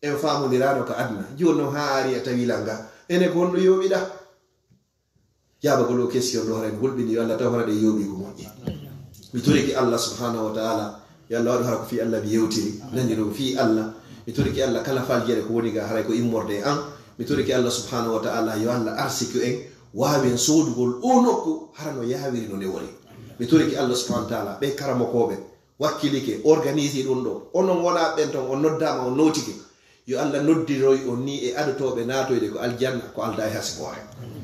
En faamondiraano ka aduna. Jooni non haa ari a tawi langa. Ene ko honno yooɓiɗa? Jaabagol o question ɗo, hara en hulɓini, yo Allah taw hara ɗe yooɓi ko moƴƴi. Mi toriki Allah subhanahu wa ta'ala, yo Allah waɗu hara ko fii Allah mi yewtiri, nani ɗum fii Allah. Mi toriki Allah kala faljere ko woni ga, haray ko immorde e an. Mi toriki Allah subhanahu wa ta'ala, yo Allah arsiki en, waawen soodugol o nokku, hara no yaawiri no newori. Mi toriki Allah subhanahu wa ta'ala, ɓe karamokooɓe, wakkilike, organisi ɗum ɗo. Onon wonaa ɓen ton, on noddaama, on nootike. Yo Allah noddiroy on ni e adotooɓe naatoyde ko aljanna, ko aldaa e hasiboore.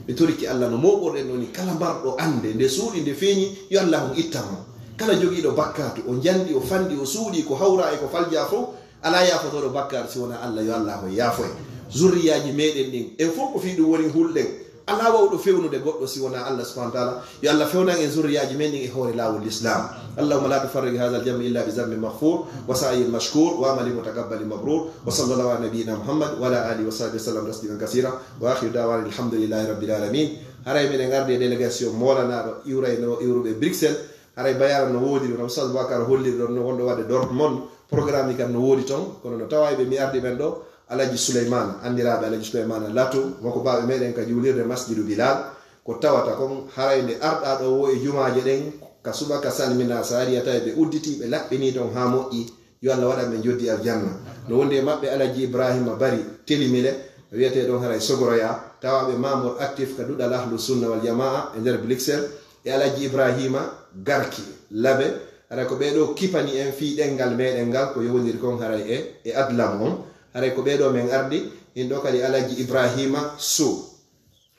Mi toriki Allah no mooɓorɗen ɗo ni, kala marɗo annde, nde suuɗi, nde feeñi, yo Allah on ittan mo. Kala jogiiɗo bakkaatu, o njanɗi, o fanɗi, o suuɗi, ko hawra e ko faljaa fof, alaa yaafotooɗo bakkaatu si wonaa Allah, yo Allah on yaafoy. Zurriyaaji meɗen ɗin, en fof ko fii ɗum woni hulɗen. Alaa wawɗo fewnude goɗɗo si wonaa Allah subhanahu wa ta'ala. Yo Allah fewnan en zurriyaaji men ɗin e hoore laawol Lislaam. اللهم لا تفرق هذا الجمع إلا بذنب مغفور وسعي مشكور وعمل متقبل مبرور. وصلى الله على نبينا محمد وعلى آله وصحبه وسلم تسليما كثيرا. وآخر دعوانا الحمد لله رب العالمين. Haray meɗen ardi e délégation moolanaaɗo iwrayno iwruɓe Bruxelles. Haray bayaara no woodiri no Oustaz Boubacar holliri ɗon no wonɗo waɗde Dortmund. Programme ji kam no woodi ton, kono no tawaa ɓe mi ardi ɓen ɗo, Alaji Souleymane, anndiraaɓe Alaji Souleymane Lato, wonko baaɓe meɗen ka juulirde Masjidu Bilal. Ko tawata kon, haray nde arɗaa ɗo wo e jumaaje ɗen, ka subaka salmina, so ari a tawi ɓe udditi, ɓe laɓɓini ton haa moƴƴi, yo Allah waɗan ɓe njoddi aljanna. No wondi e maɓɓe Alaji Ibrahima Bari Telimile, wiyetee ɗon haray Sogoroya, tawaaɓe membre actif ka duɗal Ahlu Sunna wal Jamaa e nder Bruxelles, e Alaji Ibrahima Garki Labe, haray ko ɓee ɗo kipani en fii ɗenngal meɗen ngal, ko yowondiri kon haray e, e adlam on. Haray ko ɓee ɗo men ardi, in ɗo kadi Alaji Ibrahima Sow.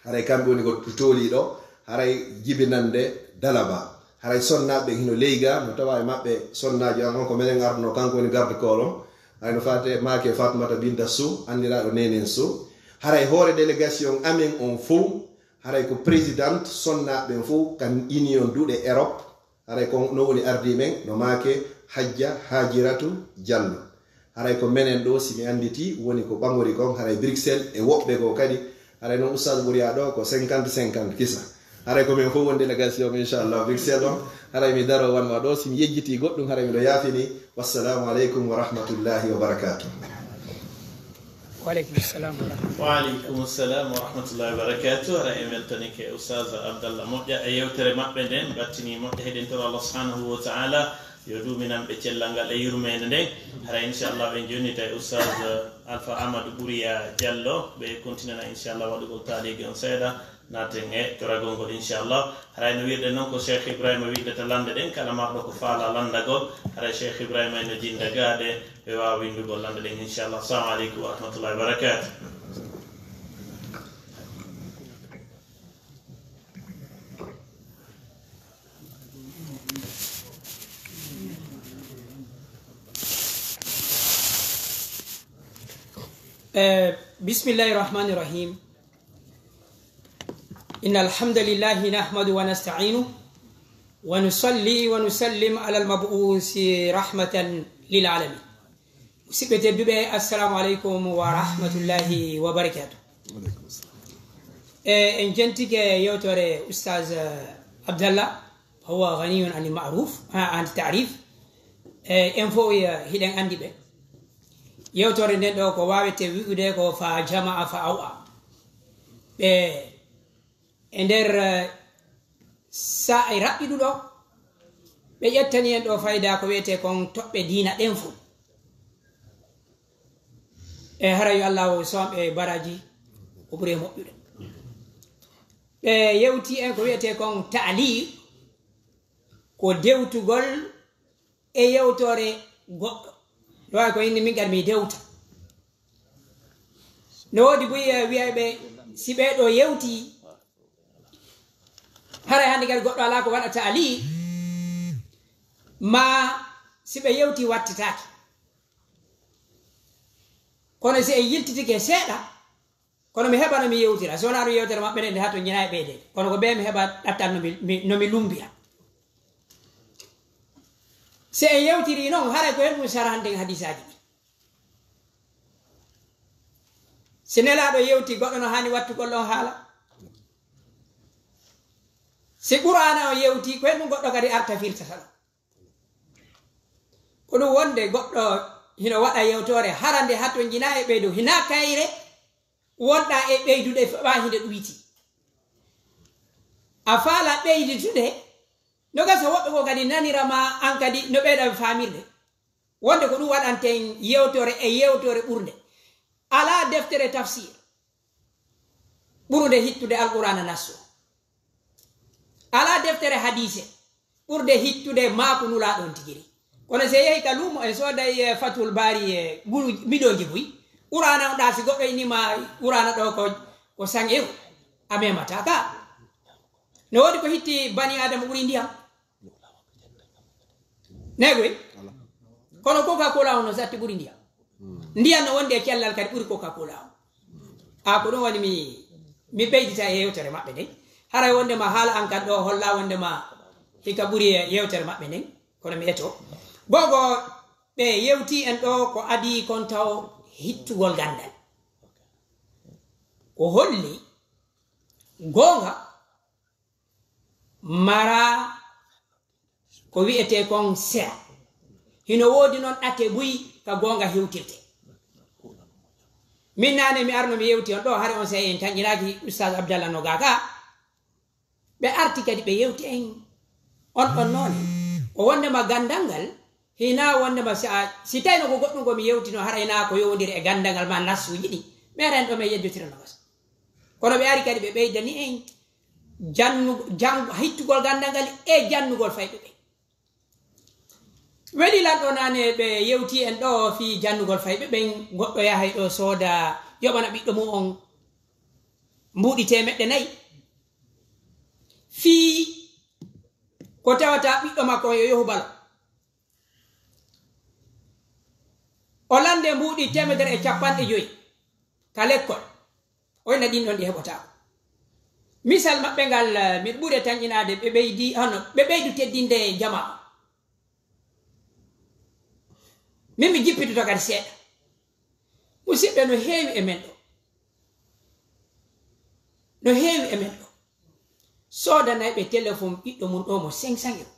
Haray kamɓe woni ko tooliiɗo, haray jibinannde Dalaba. Haray sonnaaɓe ɓen hino ley ga, no tawaa e maɓɓe sonnaajo an on ko menen arduno, kanko woni garde corps on. Haray no faate maake Fatmata Binta Sow, anndiraaɗo Nenen Sow. Haray hoore délégation amen on fow, haray ko présidente sonnaaɓe ɓen fow kan Union Duɗe Europe. Haray ko no woni ardii men, no maake Hajja Hajiratu Jallo. Haray ko menen ɗo, si mi annditi, woni ko ɓangori kon, haray Bruxelles e woɓɓe goo kadi. Haray non Oustaz Bouriya ɗo ko cinquante cinquante kisa. Haray ko men fof woni délégation, inchallah, Bruxelles on. Haray mi daro wanma ɗo, si mi yejjiti goɗɗum, haray miɗo yaafini. Wassalamu aleykum wa rahmatullahi wa barakatuh. Waaleykum salam wa rahmatullahi wa barakatuh. Hara en weltanike Oustaz Abdallah Moƴƴa e yewtere maɓɓe nden, battini moƴƴa, heɗen toro Allah subhanahu wa ta'ala yo duuminan ɓe cellal ngal e yurmeende nden. Hara inchallah ɓen jonnita e Oustaz Alpha Amadou Bouriya Diallo, ɓe kontinana inchallah waɗugol taaliki on seeɗa. Naaten e toragol ngol, inchallah. Haray no wirɗen non ko Cheikh Ibrahima windata lande ɗen, kala marɗo ko faala landagol, haray Cheikh Ibrahima en no jinda gaaɗe, ɓe waawa windugol lande ɗen, inchallah. Assalamu aleykum wa rahmatullahi wa barakatuh. Eh, bismillahi rahmani rahim. إن الحمد لله نحمده ونستعينه ونصلي ونسلم على المبعوث رحمة للعالمين. Musidɓe tedduɓe, assalamu aleykum wa rahmatullahi wa barakatuh. E, en jentike yewtore Oustaz, eh, Abdallah, فهو غني عن المعروف، ah, عن التعريف. E, en fof, eh, hiɗen anndi ɓe. Yewtore nden ɗo ko waawete wi'ude ko فجمع فأوعى. Ɓe e nder, eh, saa'i raɓɓiɗuɗo, ɓe ƴettani en ɗo fayda ko wi'etee kon toɓɓe diina ɗen fow. E hara yo Allah o soom ɓe baraaji, o ɓuri e moƴƴude. Ɓe yewti en ko wi'etee kon ta'liq, ko dewtugol e yewtoore goɗɗo. No waawi ko inni min kadi mi dewta. No woodi buy, eh, wiyayɓe si ɓee ɗoo yewtii, haray hannde kadi goɗɗo alaa ko waɗata ali, maa si ɓe yewtii wattitaake. Kono si en yiltitike seeɗa, kono mi heɓa no mi yewtira. Si wonaa ɗum yewtere maɓɓe nde, nde hato ñinaa e ɓeyde. Kono ko bee mi heɓa ɗattal no mi, mi, no mi lumbira. Si en yewtirii noon, haray ko heen ɗum sarhanten hadiisaaji ɗi. Si Nelaaɗo yewtii, goɗɗo no haani wattugol ɗoon haala. Si Qur'aana on yewtii, ko heen ɗum goɗɗo kadi arta firtata ɗum. Ko ɗum wonde goɗɗo hino waɗa yewtoore, hara nde hatonjinaa e ɓeydo, hinaa kayre wonɗaa e ɓeydude, faa hinde ɗuyti. A faala ɓeyditude, no gasa woɓɓe ko kadi nanira ma, an kadi no ɓeyda faamirde. Wonde ko ɗum waɗanten yewtore e yewtore ɓurnde. Alaa deftere tafsir ɓurunde hittude Alqur'aana nasso. Alaa deftere hadiise ɓurde hittude maaku Nulaaɗo on tigi ri. Kono si yehi ka luumo en sooday, eh, Fathul Baari e guru miɗooji buy. Qur'aana on ɗaa si goɗɗo inni ma Qur'aana ɗo ko, ko cent euro. A memata ka. No woodi ko hitti bani Aadama ɓuri ndiyam. Negoy? Kono Coca-Cola on no satti ɓuri ndiyam. Ndiyam no wondi e cellal kadi ɓuri Coca-Cola on. A ko ɗum woni mi, mi ɓeydita e yewtere maɓɓe nden. Haray wondema haala an kan ɗo holla wondema hika ɓuri e yewtere maɓɓe nden. Kono mi eto. Gogo ɓe yewti en ɗo ko adii kon taw hittugol gandal. Ko holli goonga mara ko wi'etee kon sera. Hino woodi non ɗate buy ka goonga hewtirte. Min naane mi arno mi yewti on ɗo, hari on sey en tanƴinaaki Ustaz Abdallah no gaa ka. Ɓe arti kadi ɓe yewti en on ɗon noone. Ko wondema gandal ngal, hina wondema si a, si tawino ko goɗɗum ko mi yewtino, hara hina ko yowondiri e gandal ngal ma nassuuji ɗi. Meeɗen ɗo men yejjotira no gasa. Kono ɓe ari kadi ɓe ɓeydani en jannu-, jang-, hittugol gandal ngal e jannugol fayɓe ɓen. Weli lanɗo naane ɓe yewti en ɗo fii jannugol fayɓe ɓen, goɗɗo yahay ɗo sooda, yoɓana ɓiɗɗo mum on mbuuɗi teemeɗɗe nayi. Fii ko tawata ɓiɗɗo makko on yo yohu balo. O lande mbuuɗi teemedere e capanɗe joyi ka lekkol. O ina ɗin ɗon ɗi heɓotaako. Misal maɓɓe ngal, eh, miɗo ɓuri e tanƴinaade, ɓe ɓeydi, hono, ɓe ɓeydu teddinde jamaa. Min mi jippitoto kadi seeɗa. Musidɓe no heewi e men ɗo. No heewi e men ɗo. Soodanay ɓe téléphone ɓiɗɗo mum ɗo mo cinq cents euros.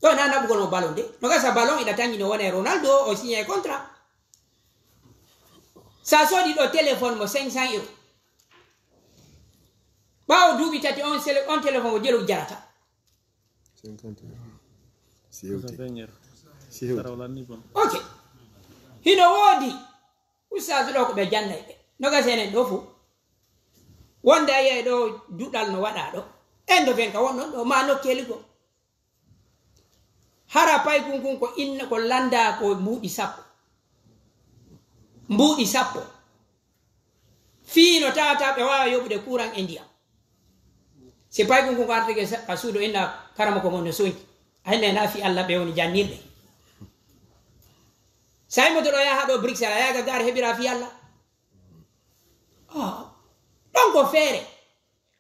Ɗo na naɓugol mo ballon de. No gasa ballon iɗa tangi no wona e Ronaldo, o signé e contrat. Sa soodi ɗo téléphone mo cinq cents euros. Ɓaawo duuɓi tati on sele-, on téléphone ko jelu jarata. Cinquante euros. Si hewti. Si hewti. Ok. Hino woodi. Ustaasu ɗo ko ɓe jannay ɓe. No gasa enen ɗo fof. Wonde a yiyay ɗo duɗal no waɗa ɗo. Endo fen ka wonnon ɗo, ma nokkeeli goo. Hara paykun kun ko inna ko landa ko mbuuɗi sappo. Mbuuɗi sappo. Fii no tawata ɓe waawa yoɓude kuran e ndiyam. Si paykun kun ko artike sa-, ka suudu inna karama ko mon no soñi. A hinna na fii Alla ɓe woni jannirɓe. Sa yimoto ɗo yaha ɗo Bruxelles, a yaha ka gaare heɓira fii Alla. Ah, ɗon ko feere.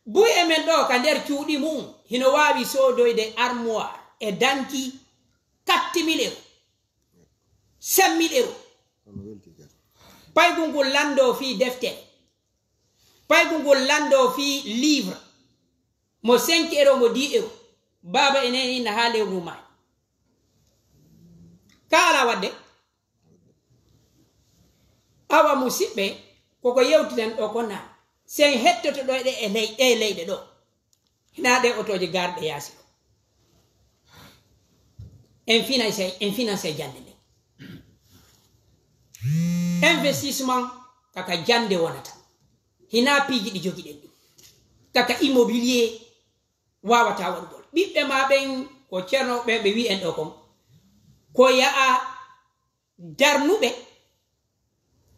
Buy e men ɗo ka nder cuuɗi mum, hino waawi soodoyde armoire e danki quatre mille euros, cinq mille euros. Paygol ngol lanndo fii defte, paygol ngol lanndo fii livre, mo cinq euros, mo dix euros. Baaba e nene inna haa lewru maayi. Ka alaa waɗde. Awa, musiɓɓe, koko yewtiten ɗo ko naan. Sen hettoto ɗo e ɗe, e ley-, ɗe leyɗe ɗo. Hinaa ɗe otooje garɗe yaasi ɗo. En financé, en financé jannde nden. Investissement kaka jannde wonata. Hinaa piiji ɗi jogiɗen ɗi. Kaka immobilier waawataa waɗugol. Ɓiɓɓe maa ɓen Ko ceerno ɓe ɓe wi'i en ɗo kon, ko ya'a darnuɓe,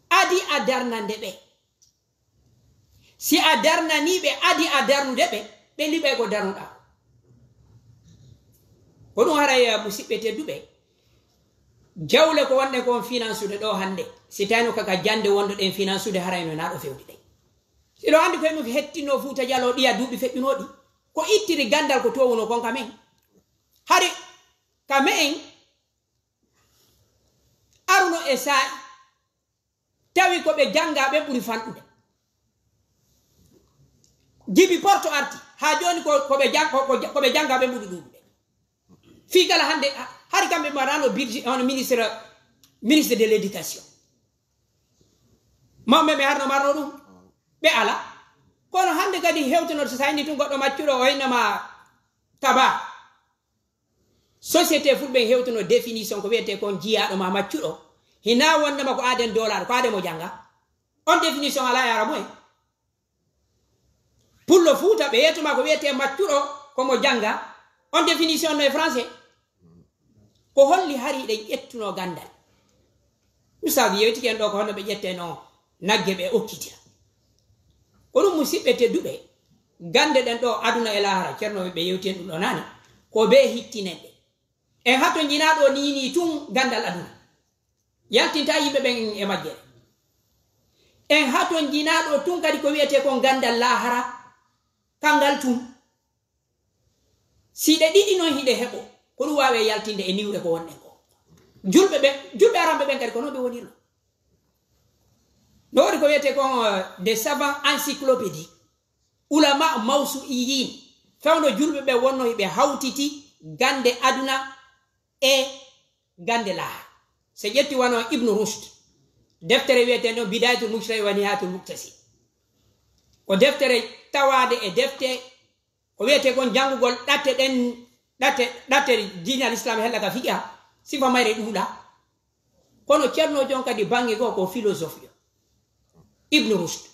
adi a darnande ɓe. Si a darnanii ɓe, adi a darnude ɓe, ɓe liɓay ko darnuɗaa. Ko ɗum haray, eh, musiɓɓe tedduɓe, jawle ko wonɗen kon finansude ɗo hannde, si tawino kaka jannde wonduɗen finansude, haray no naaɗo fewndi ɗen. Hiɗo anndi koye mum hettinno Fuuta Jaloo ɗiya duuɓi feƴƴunooɗi, ko ittiri ganndal ko toowuno kon ka men. Hari ka me'en aruno e saa'i, tawi ko ɓe janngaa ɓen ɓuri fanɗude. Jibi Porto arti, haa jooni ko, ko ɓe jang-, ko, ko, ko ɓe janngaa ɓen ɓuri ɗuuɗude. Fii kala hannde, ha-, hari kamɓe mbaɗano budget, hono ministre, ministre de l'éducation. Mawɓe ɓe harno marno ɗum, ɓe ala. Kono hannde kadi hewtono so sayni tun goɗɗo maccuɗo o innama Kaba. Société fulɓe en hewtuno définition ko wiyetee kon jiyaaɗo ma maccuɗo. Hina wondema ko aaden doolaaɗo, ko aaden mo jannga. On définition alaa e Arabu en. Pullo Fuuta ɓe yettuma ko wiyetee maccuɗo, ko mo jannga. On définition no e français. Ko holli hari ɗen ƴettuno ganndal? Ustaadu yewtike en ɗo ko honno ɓe ƴetteno nagge ɓe okkitira. Ko ɗum musiɓɓe tedduɓe, gannde ɗen ɗo aduna e laahara, ceerno ɓe yewti en ɗum ɗo naane, ko bee hittinenɗe. En hato njinaa ɗo nii nii tun ganndal aduna. Yaltinta yimɓe ɓen e majjere. En hato njinaa ɗo tun kadi ko wiyetee kon ganndal laahara, kanngal tun. Si ɗe ɗiɗi non hiɗe heɓo, ko ɗum waawi yaltinde e niwre ko wonɗen ko. Julɓe ɓe, julɓe aranɓe ɓen kadi ko non ɓe wonirno. No woodi ko wiyetee kon, eh, des savants encyclopédies, ulama mawsu'iyin. Fewndo julɓe ɓe wonno hiɓe hawtiti gannde aduna e gannde laaha. So ƴetti wano Ibnu Rushd, deftere wiyetee ɗon Bidayatul Mujtahid wa Nihayatul Muqtasid. Ko deftere tawaade e defte ko wiyetee kon janngugol ɗatte ɗen, ɗatte, ɗatte diinal Islaam hella ka fiqha, sifa mayre ɗuuɗa. Kono ceerno jon kadi bannge goo ko philosophe yo. Ibnu Rushd.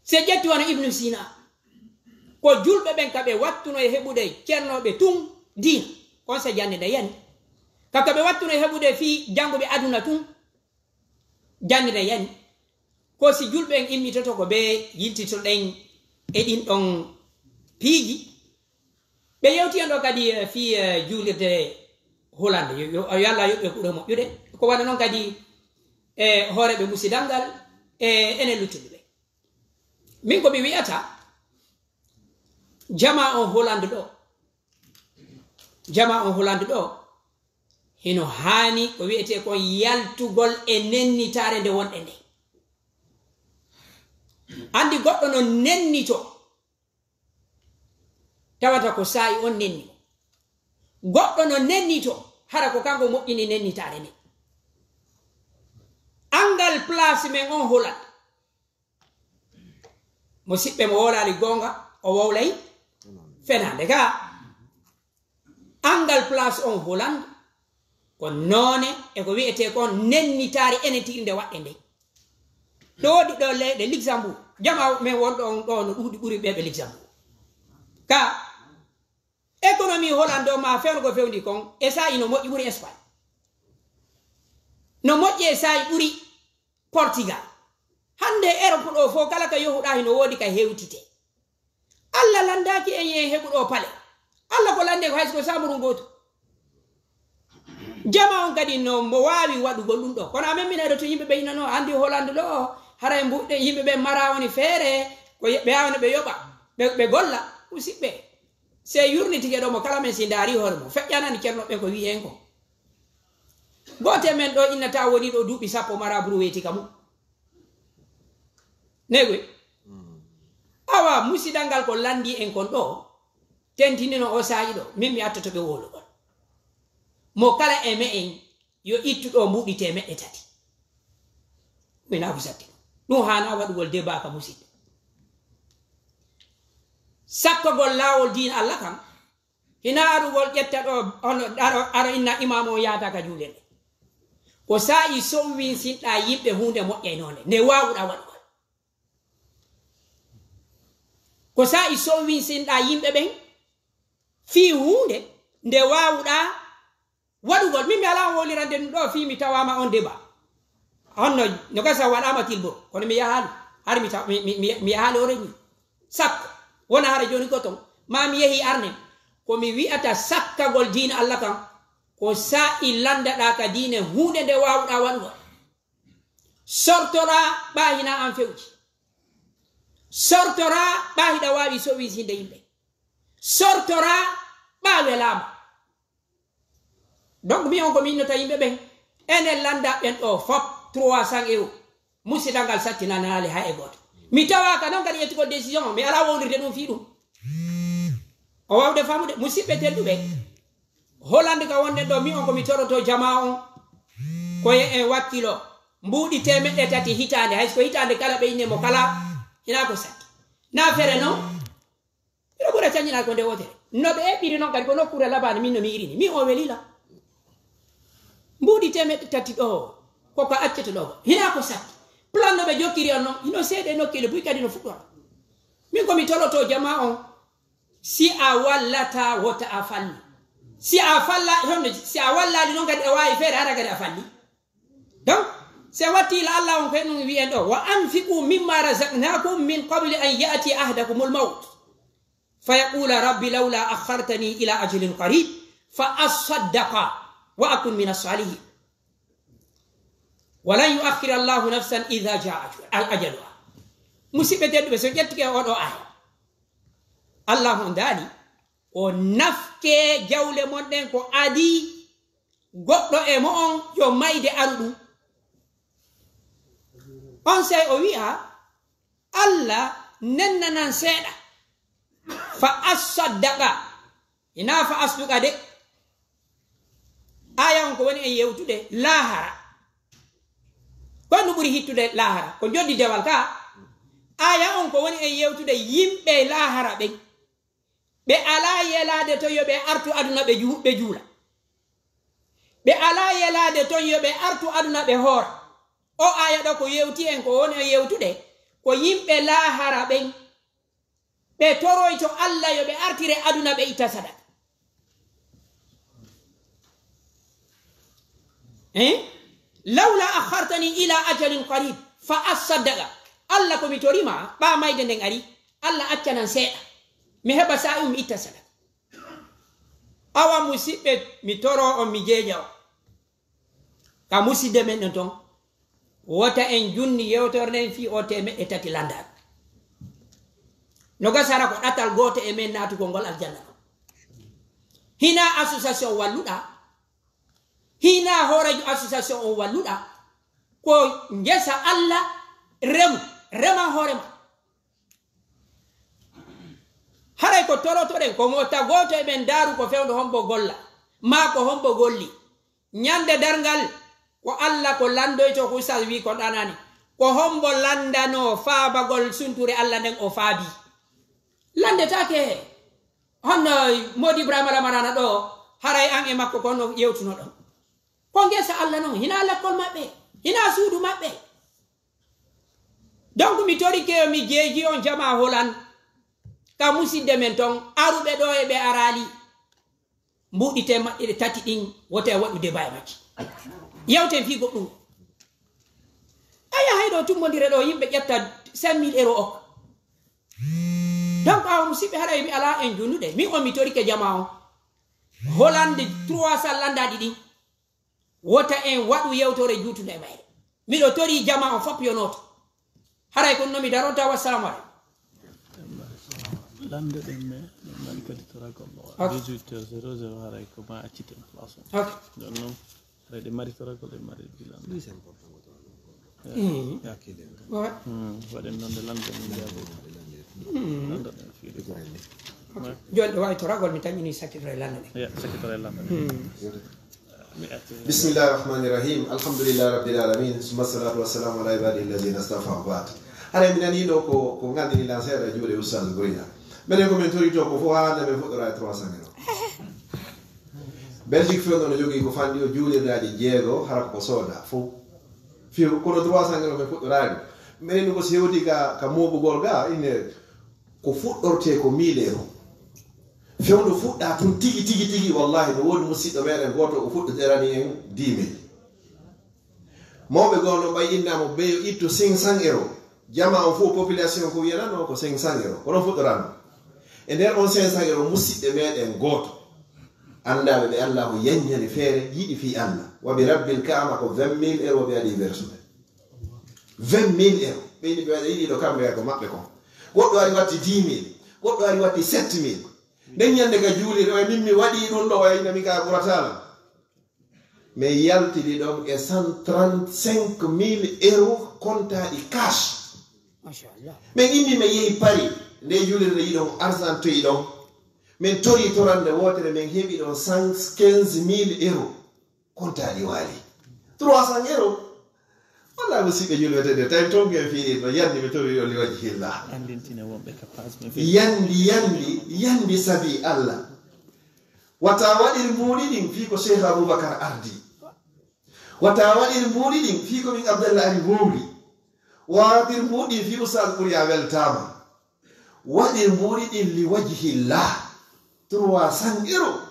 Se ƴetti wano Ibnu Sina, ko julɓe ɓen ka ɓe wattuno e heɓude ceernooɓe tun diina, kon se jannde nde yani. Ka, ka ɓe wattuno e heɓude fii jannguɓe aduna tun, jannde nde yani. Ko si julɓe en immitoto ko ɓe yiltitoɗen e ɗin ɗon piiji. Ɓe yewti en ɗo kadi, eh, fii, eh, juulirde Hollande. Yo, yo, yo Allah yoɓ ɓe ɓura moƴƴude. Ko wano non kadi, eh, hooreeɓe musidal ngal, eh, enen luttuɓe ɓe. Min ko mi wi'ata, jamaa on Hollande ɗo, jamaa on Hollande ɗo, hino haani ko wi'etee kon yaltugol e nennitaare nde wonɗen nde. Anndi goɗɗo no nennito, tawata ko saa'i on nenni mo. Goɗɗo no nennito, hara ko kanko moƴƴini nennitaare nden. Anngal place men on Hollande. Musiɓɓe, mo wowlaali goonga, o wowlay fenaande. Ka anngal place on Hollande, ko noone e ko wi'etee kon nennitaare enen tigi nde waɗɗen nden. No woodi ɗo leyɗe Luxembourg, jamaa men wonɗo on ɗo no ɗuuɗi ɓuri ɓe ɓe Luxembourg. Ka économie Hollande o ma fewndo ko fewndi kon, e saa'i no moƴƴi ɓuri Espagne. No moƴƴi e saa'i ɓuri Portugal. Hannde Europe ɗo fof kala ka yohuɗaa hino woodi ka hewtitee. Allah lanndaaki en e heɓuɗo pale. Allah ko lanndee ko hay so ko saamuru ngootu. Jamaa on kadi no mo waawi waɗugol ɗum ɗo. Kono amen minen ɗo to yimɓe ɓe ina no anndi Hollande ɗo, haray mbuɗɗe yimɓe ɓe mara woni feere, ko ye-, ɓe awno ɓe yoɓa, ɓe, ɓe golla. Musiɓɓe, se yurnitike ɗo mo kala men si ndaari hoore mum, feƴƴanani ceerno ɓen ko wi'i en ko. Gooto e men ɗo innata woni ɗo duuɓi sappo mara buru weyti ka mum. Negoy. Awa, musidal ngal ko lanndi en kon ɗo, tentinino o saa'i ɗo, min mi attoto ɓe wowlugol. Mo kala e me'en yo ittu ɗo mbuuɗi teemeɗɗe tati. Wonaa ko satti ɗum. Ɗum haanaa waɗugol débat ka musidɓe. Sakkogol laawol diina Allah kan, hina arugol ƴetta ɗo, hono aro, aro inna imaamu on yaata ka juulde nde. Ko saa'i sowwinsinɗaa yimɓe huunde moƴƴaynoonde, nde waawuɗaa waɗugol. Ko saa'i sowwinsinɗaa yimɓe ɓen, fii huunde nde waawuɗaa waɗugol. Min mi alaa on wowlirande ɗum ɗoo fii mi tawaama on deba. Honno no gasa waɗaama tilbo, kono mi yahaali. Hari mi taw-, mi, mi, mi, mi yahaali o reñi. Sakko, wona hara jooni ko ton. Ma mi yehi arne. Ko mi wi'ata sakkagol diina Alla kan, ko saa'i lanndaɗaa ka diine huunde nde waawuɗaa waɗugol. Sortoraa ɓaa hinaa an fewji. Sortoraa ɓaa hiɗa waawi sowisinde yimɓe. Sortoraa ɓaa welaama. Donc, mi on ko mi innota yimɓe ɓen. Enen lannda ɓen ɗoo fop trois cents euros. Musidal ngal sattinanaali hay e gooto. Mi tawaaka non kadi ƴettugol décision on. Mi alaa wowlirde ɗum fii ɗum. O waawde faamude. Musidɓe tedduɓe, Hollande ka wonde ɗoo, mi on ko mi toroto jamaa on. Ko ye en wakkilo. Mbuuɗi teemeɗɗe tati hitaande. Hay so ko hitaande kala ɓe inne mo kala. Hinaa ko sakki. Na fere non. Miɗo ɓura caññinaade ko nde wootere. No ɓe eɓɓiri noon kadi ko nokkuure labaande min no mi irini. Min o weli la. Mbuuɗi teemeɗɗe tati ɗoo, ko ko accete ɗoo ko. Hinaa ko sakki. Plan no ɓe jokkiri on noon, hino seeɗa e nokkeele buy kadi no fuɗɗora. Min ko mi toloto jamaa on, si a wallataa wota a fallu. Si a falla, honno, si a wallaali noon kadi a waawi feere hara kadi a falli. Donc, si a watti la Allah on ko en ɗum wi'en ɗo, "Wa anfiqu mimma razaqnakum min qabli an ya'tiya ahadakumul mawt, fa yaqula rabbi lawla akhartani ila ajalin qarib, fa assaddaqa wa akun min as-salihin. Wa lan yu'akhkhira Allahu nafsan idha jaa ajaluha." Musidɓe tedduɓe, so ƴettike oɗo aya, Allah on daali, o nafke jawle mon ɗen ko adii goɗɗo e mo'on yo mayde aru ɗum. On sey o wi'a, "Allah nennanan seeɗa, fa assaddaqa." Hinaa fa asduqa de. Aya on ko woni en yewtude laahara. Ko no ɓuri hittude laahara? Ko joddi dewal ka. Aya on ko woni en yewtude yimɓe laahara ɓen. Ɓe alaa yelaade ton yo ɓe artu aduna ɓe ju-, ɓe juula. Ɓe alaa yelaade ton yo ɓe artu aduna ɓe hoora. O aya ɗo ko yewti en, ko woni e yewtude, ko yimɓe laahara ɓen. Ɓe toroyto Allah yo ɓe artire aduna ɓe itta sadaka. Eh? "Lawla akhartani ila ajalin qarib, fa assaddaqa." Allah ko mi torima, ɓaa mayde nden ari, Allah accanan seeɗa. Mi heɓa saa'i mi itta sadaka. Awa musidɓe, mi toro on, mi jeeja on. Ka musidde men ɗon ton, wota en junni yewtere nden fii o teemeɗɗe tati landaaɗo. No gasa hara ko ɗatal gooto e men naatugol ngol aljanna ɗon. Hinaa association walluɗaa, hinaa hooreejo association on walluɗaa, ko ngesa Allah remu, reman hoore ma. Haray ko torotoɗen, ko mo tagooto e men ndaaru ko fewndo hombo golla, maa ko hombo golli. Ñande darngal, ko Allah ko landoyto, ko Ustaz wi ko ɗanani. Ko hombo landano faabagol sunture Allah nden o faabi? Landetaake he. Honno Modi Ibrahima Lamarana ɗo, haray an e makko ko no yewtunoɗon. Ko ngesa Allah non, hinaa lakkol maɓɓe, hinaa suudu maɓɓe. Donc, mi torike yo mi jeeji on jamaa Holan, ka musidde men ton, aruɓe ɗo e ɓe araali. Mbuuɗi teemeɗɗe tati ɗin, wota e waɗu débat e majji. Yewten fii goɗɗum. A yahay ɗo tummondire ɗo, yimɓe ƴetta cinq mille euros okka. Donc, awa musidɓe, haray mi alaa en junude. Min on mi torike jamaa on. Hollande trois cents landaaɗi ɗin. Wota en waɗu yewtore juutunde e mayre. Miɗo torii jamaa on fop yo nooto. Haray ko no mi daronta. Wassalamu aleykum. Lande ɗen, mais ɗen mari kadi toragol ɗo. Ok. Dix-huit heures zéro zéro, haray ko ma acciten place on. Ok. Ɗon noon, haray ɗe mari toragol, ɗe mari bilan. Plus important ko toragol. Mm. Yakkide. Ouais. Hmm, waɗen noon nde lande min jaabo. Hmm. Lande ɗen fii ɗe. Ok. Ouais. Jooni ɗo wawi toragol, mi taƴini sakkitoro e lande ɗen. Ya, sakkitoro e lande ɗen. Hmm. Bismillahi rahmani rahim. Alhamdulillahi rabbil alamin. Summa salatu wassalamu ala ibadihi alladhina istafa wa ba'd. Haray mi nani ɗo ko, ko ngandini lan seeɗa e juuɗe Oustaz Gurina. Minen ko min torito ko fof haa nde min fuɗɗora e trois cents euros. Belgique fewndo no jogii ko fanɗi o juulirɗaaji jeego, hara ko sooda fof. Few, kono trois cents euros min fuɗɗoraani. Minen ɗum ko si hewti ka, ka mooɓugol ga, ine ko fuɗɗortee ko mille euros. Fewndo fuɗɗa tun tigi, tigi, tigi, wallahi, no woodi musiɗɗo meɗen gooto, o fuɗɗodirani en dix mille. Mawɓe goo no ɓay inna mo, ɓe yo ittu cinq cents euros. Jama on fof, population ko wiyanano ko cinq cents euros. Ko ɗon fuɗɗorano. E nder on cinq cents euros, musiɗɓe meɗen gooto, anndaɓe ɓe Allah ko yanñani feere, yiɗi fii Allah. Wa bi rabbil Kaaba ko vingt mille euros ɓe waɗi versude. Vingt mille euros. Ɓe yiɗi ɓe waɗa, yiɗi ɗo kamɓe ko maɓɓe ko. Goɗɗo ari watti dix mille. Goɗɗo ari watti sept mille. Nden ñande ka juulirde, o min mi waɗi ɗum ɗo, o inna mi ka ɓurata lan. Mi yaltidi ɗon e cent trente-cinq mille euros kontaaɗi cash. Machallah. Min immi mi yehi Paris, nde juulirde yiɗon argent toyi ɗon. Min tori torande wootere, min heɓi ɗon cent quinze mille euros kontaaɗi waali. Trois cents euros. Wallahi, musiɓɓe julɓe tedduɓe, tawi toon ko en fiiri no yandi mi tori ɗon li wajhillah. Andintine wonɓe ka page men. Yandi, yandi, yandi sabi Allah. Wata waɗir mbuuɗi ɗin fii ko Cheikh Aboubacar ardi. Wata waɗir mbuuɗi ɗin fii ko min Abdallah ari wowli. Waɗir mbuuɗi ɗin fii Oustaz Ɓuri a weltaama. Waɗir mbuuɗi ɗin li wajhillah. Trois cents euros.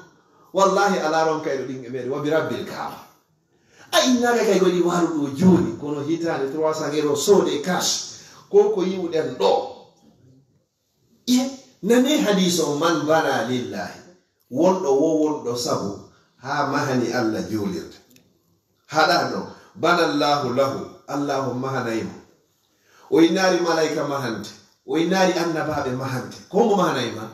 Wallahi, alaa ronkayɗo ɗin e meɗen. Wa bi rabbil Kaaba. A innaaka kay ko ɗi waru ɗo jooni, kono hitaande trois cents euros soodee cash. Ko ko yi'uɗen ɗo. Iye, nane hadiis on, "Man bana lillahi." Wonɗo wo wonɗo sabu haa mahani Allah juulirde. Haɗa ɗo, "Banallahu lahu", Allahu mahanay mo. O innaali malaika mahante, o innaali annabaaɓe mahante. Ko mo mahanay ma?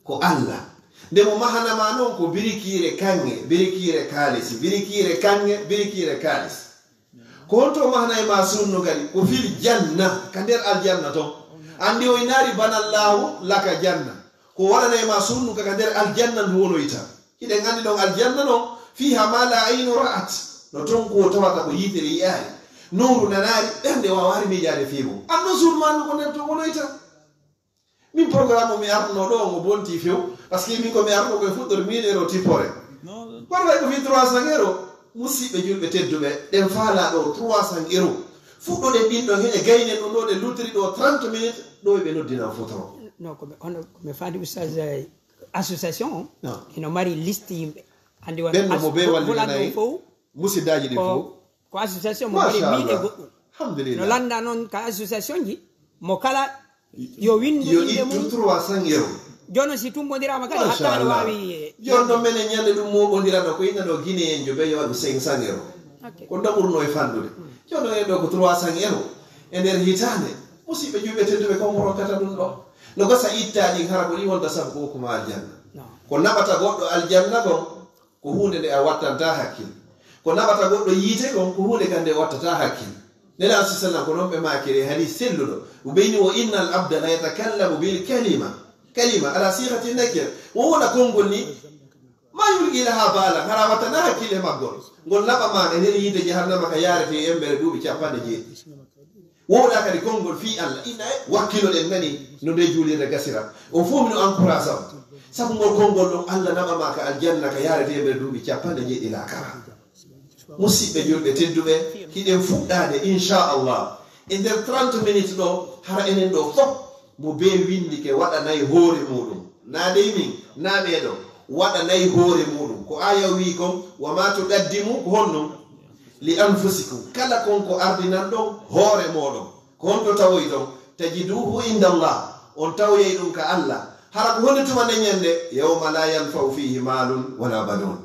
Ko Allah. Nde mo mahana ma non ko birikiire kaŋŋe, birikiire kaalisi, birikiire kaŋŋe, birikiire kaalisi. Ko honto o mahanay ma sunnu kadi? Ko fil janna, ka nder aljanna ton. Anndi o inaari "banallahu laka janna." Ko waɗanay ma sunnu ka, ka nder aljanna ndu wonoyta. Hiɗen anndi ɗon aljanna non, "fiha ma la aynu ra'at." No ton ko tawata ko yitere yi'aali. Nowru nanaari, ɓernde waawaari miijaade fii mum. Annon sunnu ma ndu ko nder ton wonoyta. Min programme o mi arno ɗo, mo bonti few, parce que min ko mi arno ko e fuɗɗor mille euro tippore. Kono way ko fi trois cents euro, musiɓɓe julɓe tedduɓe, ɗen faala ɗo trois cents euro. Fuɗɗoɗen ɗin ɗon, hene gaynen ɗum ɗo, ɗe luttiri ɗo trente minutes, ɗo ɓe noddinan futuro. Non, ko mi, hono, ko mi faandi Oustaz, eh, association o, non, hino mari liste yimɓe. Andi won ɓen no as-, mo be vo-, walliranayi. Volanno fow, Musiddaaji ɗi ko, fof. Ko association mo mari miiɗe goɗɗum. Alhamdulillah. No lannda noon ka association ji, mo kala yo winndu innde mum. Yo ittu trois cents euro. Jooni si tumbondiraama kadi, hatta aɗa waawi, eh, jooni ɗo menen ñande ɗum moɓondirano ko innano Guinéen jo ɓe yo waɗu cinq cents euro. Ok. Ko ɗo ɓurno e fanɗude. Jooni ɗo en ɗo ko trois cents euro. E nder hitaande, musiɓɓe julɓe tedduɓe, ko mo rokkata ɗum ɗo. No gasa itta ɗin hara ko ɗi wonta sabu ko hukuma aljanna. Non. Ko naɓata goɗɗo aljanna kon, ko huunde nde a wattanta hakkil. Ko naɓata goɗɗo yiite kon, ko huunde kan nde wattata hakkil. Nela alaihi salam ko non ɓe maakiri e hadis selluɗo. Ubayni wo innal abda la yatakallamu bil kalima. Kalima ala sighati nakira. Wo wona konngol ni. Ma yulqi laha balan. Hara wattana hakkil e maggol. Ngol naɓa ma e nder yiite jahannama ka yaarete e embere duuɓi capanɗe jeeɗiɗi. Wowla kadi konngol fii Allah. Inna e wakkiloɗen nani no nde juulirde gasira. O fof mino encourage on. Sabu ngol konngol ɗon Allah naɓa ma ka aljanna ka yaarete e nder duuɓi capanɗe jeeɗiɗi laakara. Musiɓɓe julɓe tedduɓe, hiɗen fuɗɗaade inchallah. E nder trente minutes ɗo, hara enen ɗo fof, mo be windike waɗanay hoore muɗum. Na dey min, na ɓeeɗo, waɗanay hoore muɗum. Ko aya wi kon, "Wa ma tuqaddimu", ko honno? "Li anfusikum." Kala kon ko ardinan ɗon hoore moɗon. Ko honto tawoyton? "Tajiduhu indallah." On tawoyay ɗum ka Allah. Hara ko honde tuma nde ñande? "Yawma la yanfa'u fihi malun wala banun."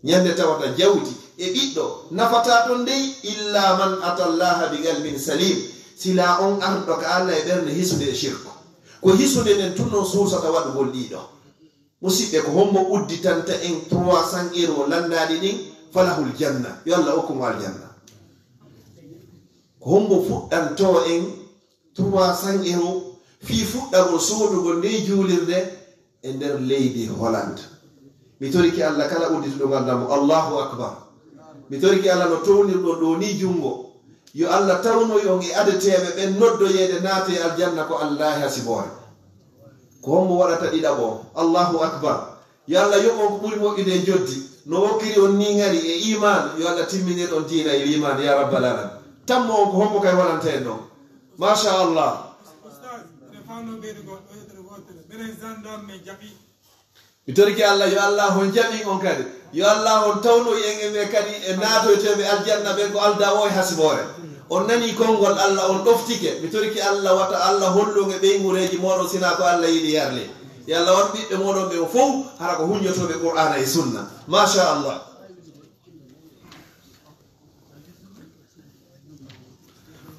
Ñande tawata jawdi e ɓiɗɗo nafataa ton dey, "illa man atallaha bi qalbin salim." Sila on arɗo ka Allah e ɓernde hisunde e shirku. Ko hisunde nden tun non suusata waɗugol ɗiɗo. Musiɓɓe, ko hombo udditanta en trois cents euro lanndaaɗi ɗin? Falahul janna. Yo Allah okku mo aljanna. Ko hombo fuɗɗantoo en trois cents euro fii fuɗɗagol soodugol nde juulirde e nder leydi Hollande? Mi torike Allah kala uddituɗo ngal damo. Allahu akbar. Mi torike Allah no townirɗo ɗo ni junngo. Yo Allah tawnoy on e adeteeɓe ɓen noddoyeede naate aljanna ko Allah e hasiboore. Ko hombo waɗata ɗiɗaɓo? Allahu akbar. Yo Allah yoɓ on ko ɓuri moƴƴude e joddi. No wokkiri on ni ŋari e iman, yo Allah timminir on diina e iman, ya rabbal alamin. Tammo on ko hombo kay wonanta en ɗon? Masha Allah. Oustaz, ene fano ɓeyde goɗɗo yettere wootere. Minen gendarme jaɓi. Mi torike Allah, yo Allah on jaɓin on kadi. Yo Allah on tawnoy en e ɓe kadi e naatoyteeɓe aljanna ɓen ko aldaa o e hasiboore. On nanii konngol Allah, on ɗoftike. Mi torike Allah, wata Allah hollu on e ɓeynguureeji mooɗon, sinaa ko Allah yiɗi yarli. Yo Allah waɗu ɓiɓɓe mooɗon ɓen fow hara ko huññotooɓe Qur'aana e Sunna. Machallah.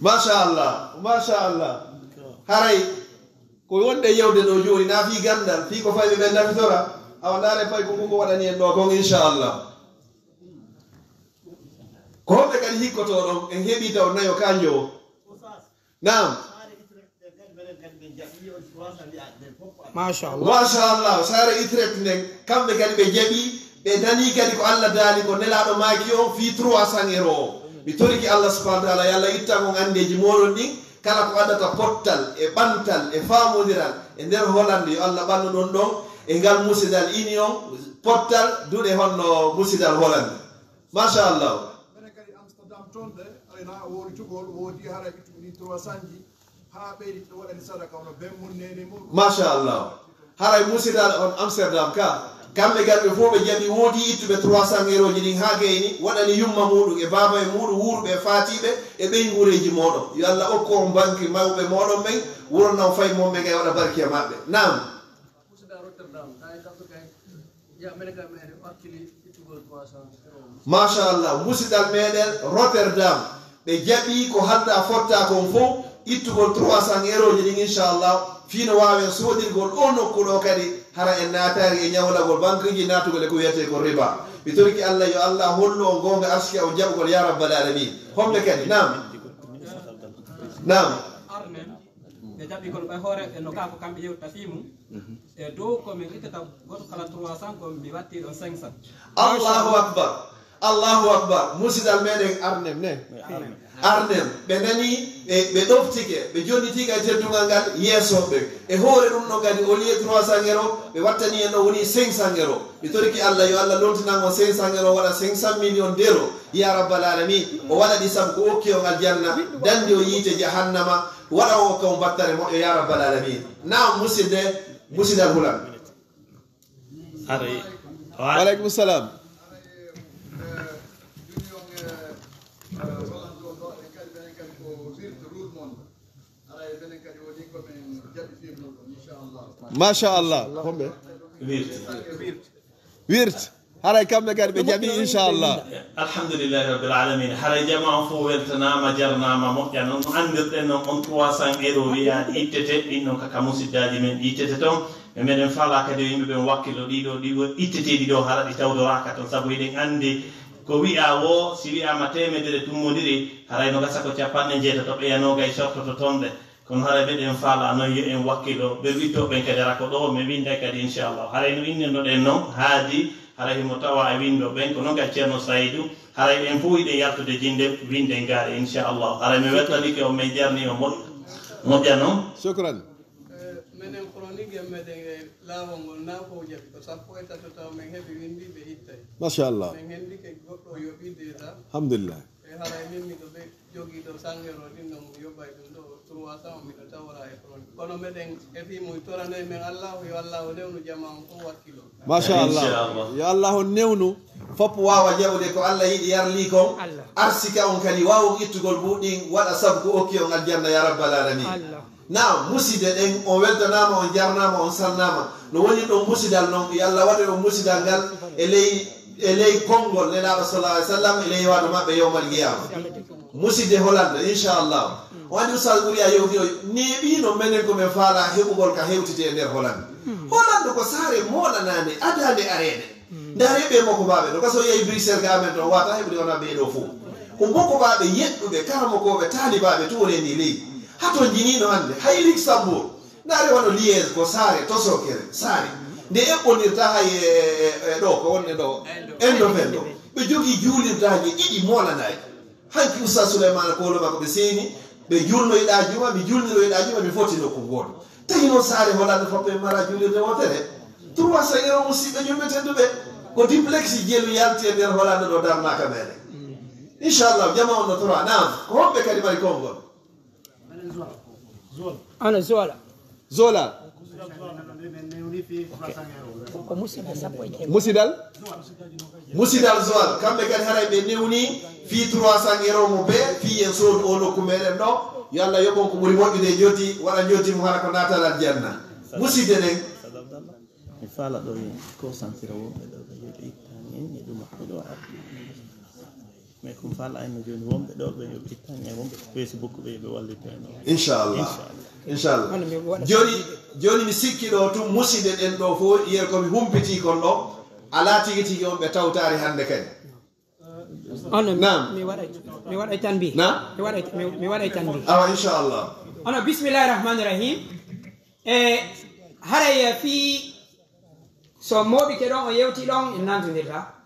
Machallah, machallah. Haray ko wonde yewde ɗo jooni, na fii ganndal, fii ko fayɓe ɓen nafitora. Awa, ndaare pay ko ko waɗani en ɗo kon, inchallah. Ko honɓe kadi hikkotoo ɗon? En heɓii taw nayo ka njowo. Naam. Machallah. Machallah, saare Utrecht nden, kamɓe kadi ɓe jaɓi, ɓe nani kadi ko Allah daali, ko Nelaaɗo maaki on fii trois cents euro o. Mi toriki Allah subhanahu wa taala, yo Allah ittan on anndeeji mooɗon ɗin, kala ko addata pottal e ɓantal e faamondiral e nder Hollande, yo Allah ɓannu ɗon ɗon e ngal musidal Union, pottal duɗe honno musidal Hollande. Machallah. Minen kadi Amsterdam toon de, ayna woori tugol, woodi hara ittuɗi trois cents ji, haa ɓeydi ɗo waɗani sadaka, hono ben mum, neene mum. Machallah. Haray musidal on Amsterdam ka, kamɓe kadi ɓe fof ɓe jaɓi, woodi ittuɓe trois cents euro ji ɗin haa gayni, waɗani yumma muuɗum e baaba e muuɗum, wuuruɓe e faatiiɓe e ɓeynguureeji mooɗon. Yo Allah okku on banki mawɓe mooɗon ɓen, wuro non fay mon ɓe kay waɗa barki e maɓɓe. Naam. Musidal Rotterdam, taa e kamɓe kay. Machallah, musidal meɗen Rotterdam, ɓe jaɓi ko halda fotta kon fof, ittugol trois cents euro ji ɗin, inchallah, fii no waawen soodirgol ɗo nokku ɗo kadi, hara en naataari e ñawlagol bankuuji, naatugol e ko wiyetee ko riba. Mi toriki Allah, yo Allah hollu on goonga, arsike on jaɓugol, ya rabbal alamin. Homɓe kadi? Naam. Naam. Ɓe jaɓi kono ɓay hoore ɓe no kaa ko kamɓe yewtata fii mum. E dow ko min ittata goto kala trois cents, ko mi watti ɗon cinq cents. Allahu akbar. Allahu akbar. Musidal meɗen Arnem ne. Arnem. Ɓe nani, ɓe ɓe ɗoftike, ɓe jonnitike e teddungal ngal yeeso ɓe. E hoore ɗum ɗo kadi, au lieu trois cents euro, ɓe wattani en ɗo woni cinq cents euro. Mi toriki Allah, yo Allah lontinan on cinq cents euro waɗa cinq cents millions d'euros. Ya rabbal alamin. O waɗa ɗi sabu ko okki on aljanna, dandi o yiite jahannama, waɗa o okka on battare moƴƴo, ya rabbal alamin. Naam, musidde, musidal hulan. Haray. Wa aleykum salam. Machallah. Homɓe? Wirt. Haray kamɓe kadi ɓe jaɓi, inchallah. Alhamdulillahi rabbil alamin. Haray jamaa on fof weltanaama, jarnaama, moƴƴa noon. No anndirɗen noon, on trois cents euro wiyaaɗi ittete, ɗin noon kaka musiddaaji men ɗi ittete toon. E meɗen faalaa kadi yo yimɓe ɓen wakkilo ɗiɗo, ɗiɗo itteteeɗi ɗo, hara ɗi tawdoraaka toon. Sabu hiɗen anndi ko wi'aa woo, si wi'aama teemedere tummondiri, haray no gasa ko capanɗe njeetato ɓeya noogay sortoto toon ɗe. Kono haray meɗen faalaa noon yo en wakkilo, ɓe wittooɓe ɓen kadi hara ko ɗo mi winnday kadi inchallah. Haray no innirnoɗen noon haadi, haray himo tawaa e winndooɓe ɓen, ko noon kadi Ceerno Saydu, haray en fof hiɗen yaltude jinnde winnden gaari inchallah. Haray mi weltanike on, min jarnii on moƴƴa, moƴƴa noon. Shukran. Menen chronique en meɗen e laawol ngol na ko jaɓi ko sappo e tato taw men heɓi winndiiɓe ittay. Machallah. Men henndike goɗɗo o yoɓii déjà. Alhamdulillah. E haray min miɗo ɓe jogii ɗo sangero ɗin ɗon mi yoɓay ɗum ɗo trois cents o miɗo tawora e chronique. Kono meɗen e fii mum toranoy men Allahu yo Allahu newnu jamaa on fof wakkilo. Machallah. Yo Allah on newnu. Fop waawa jaɓude ko Allah yiɗi yarlii kon. Arsika on kadi waawa ittugol buuɗin waɗa sabu ko okki on aljanna ya rabbal alamin. Naam, musidɓe ɓen, on weltanaama, on jarnaama, on salnaama. No woni ɗon musidal non, yo Allah waɗu on musidal ngal e ley e ley konngol Nelaaɗo sallallahu alayhi wa sallam e ley waɗu maɓɓe yawmal qiyaama. Musidde Hollande, inchallah. O anndi Oustaz Ɓuri a yewti o neeɓiino menen ko men faalaa heɓugol ka hewtiti e nder Hollande. Hollande ko saare moolanaande, adaande areede. Ndaaree ɓee mokobaaɓe ɗo, ka so yehi Bruxelles ka amen ɗon, wata heɓude wona ɓee ɗo fof. Ko mokobaaɓe yeɗɗuɓe, karamokooɓe, taalibaaɓe, tuworeeni leydi. Hato njiniino hannde, hay Luxembourg. Ndaaree wano Liège ko saare, tosokere, saare. Nde eɓɓondirta hay e ɗo, ko wonde ɗo, Endo fen ɗo. Ɓe jogii juulirtaaji ɗiɗi moolanaaji. Hanki Oustaz Souleymane Koloma ko ɓe seeni, ɓe julnoyɗaa juma, mi julniroyɗaa juma, mi foti nokku gooto. Tawi noon saare Hollande fof ɓe mara juulirde wootere. Trois cents euro musiɓɓe julɓe tedduɓe. Ko duplex jelu yalti e nder Hollande ɗo darnaaka meɗen. Inchallah, jama on no tora. Naam, ko homɓe kadi mari konngol? Ana Zola. Zola. Musidal? Musidal Joal, kamɓe kadi haray ɓe newni fii trois cents euro mo be fii en soodu o nokku meɗen ɗo. Yo Allah yoɓon ko ɓuri moƴƴude e joti, waɗa joti mo hara ko natal aljanna. Musidde ɗen. Mi faala ɗo yen ko santira wonɓe ɗo ɓe yoɓe ittani en e ɗum ɗo ardi. Mais comme faala ayno joni wonɓe ɗo ɓe yoɓe ittani en wonɓe ko Facebook ɓe yoɓe wallito en ɗo. Inchallah. Inchallah. Joni, joni mi sikki ɗo tun musidɓe ɗen ɗo fof, yer ko mi humpiti kon ɗo, ala tigi tigi on ɓe tawtaari hannde kadi. On mi waɗa, mi waɗa tan mbi. Na? Mi waɗa, mi, mi waɗa tan mbi. Awa, inchallah. Ono, bismillahi rahmani rahim. E haray fii so mooɓike ɗon o yewti ɗon en nantondirta.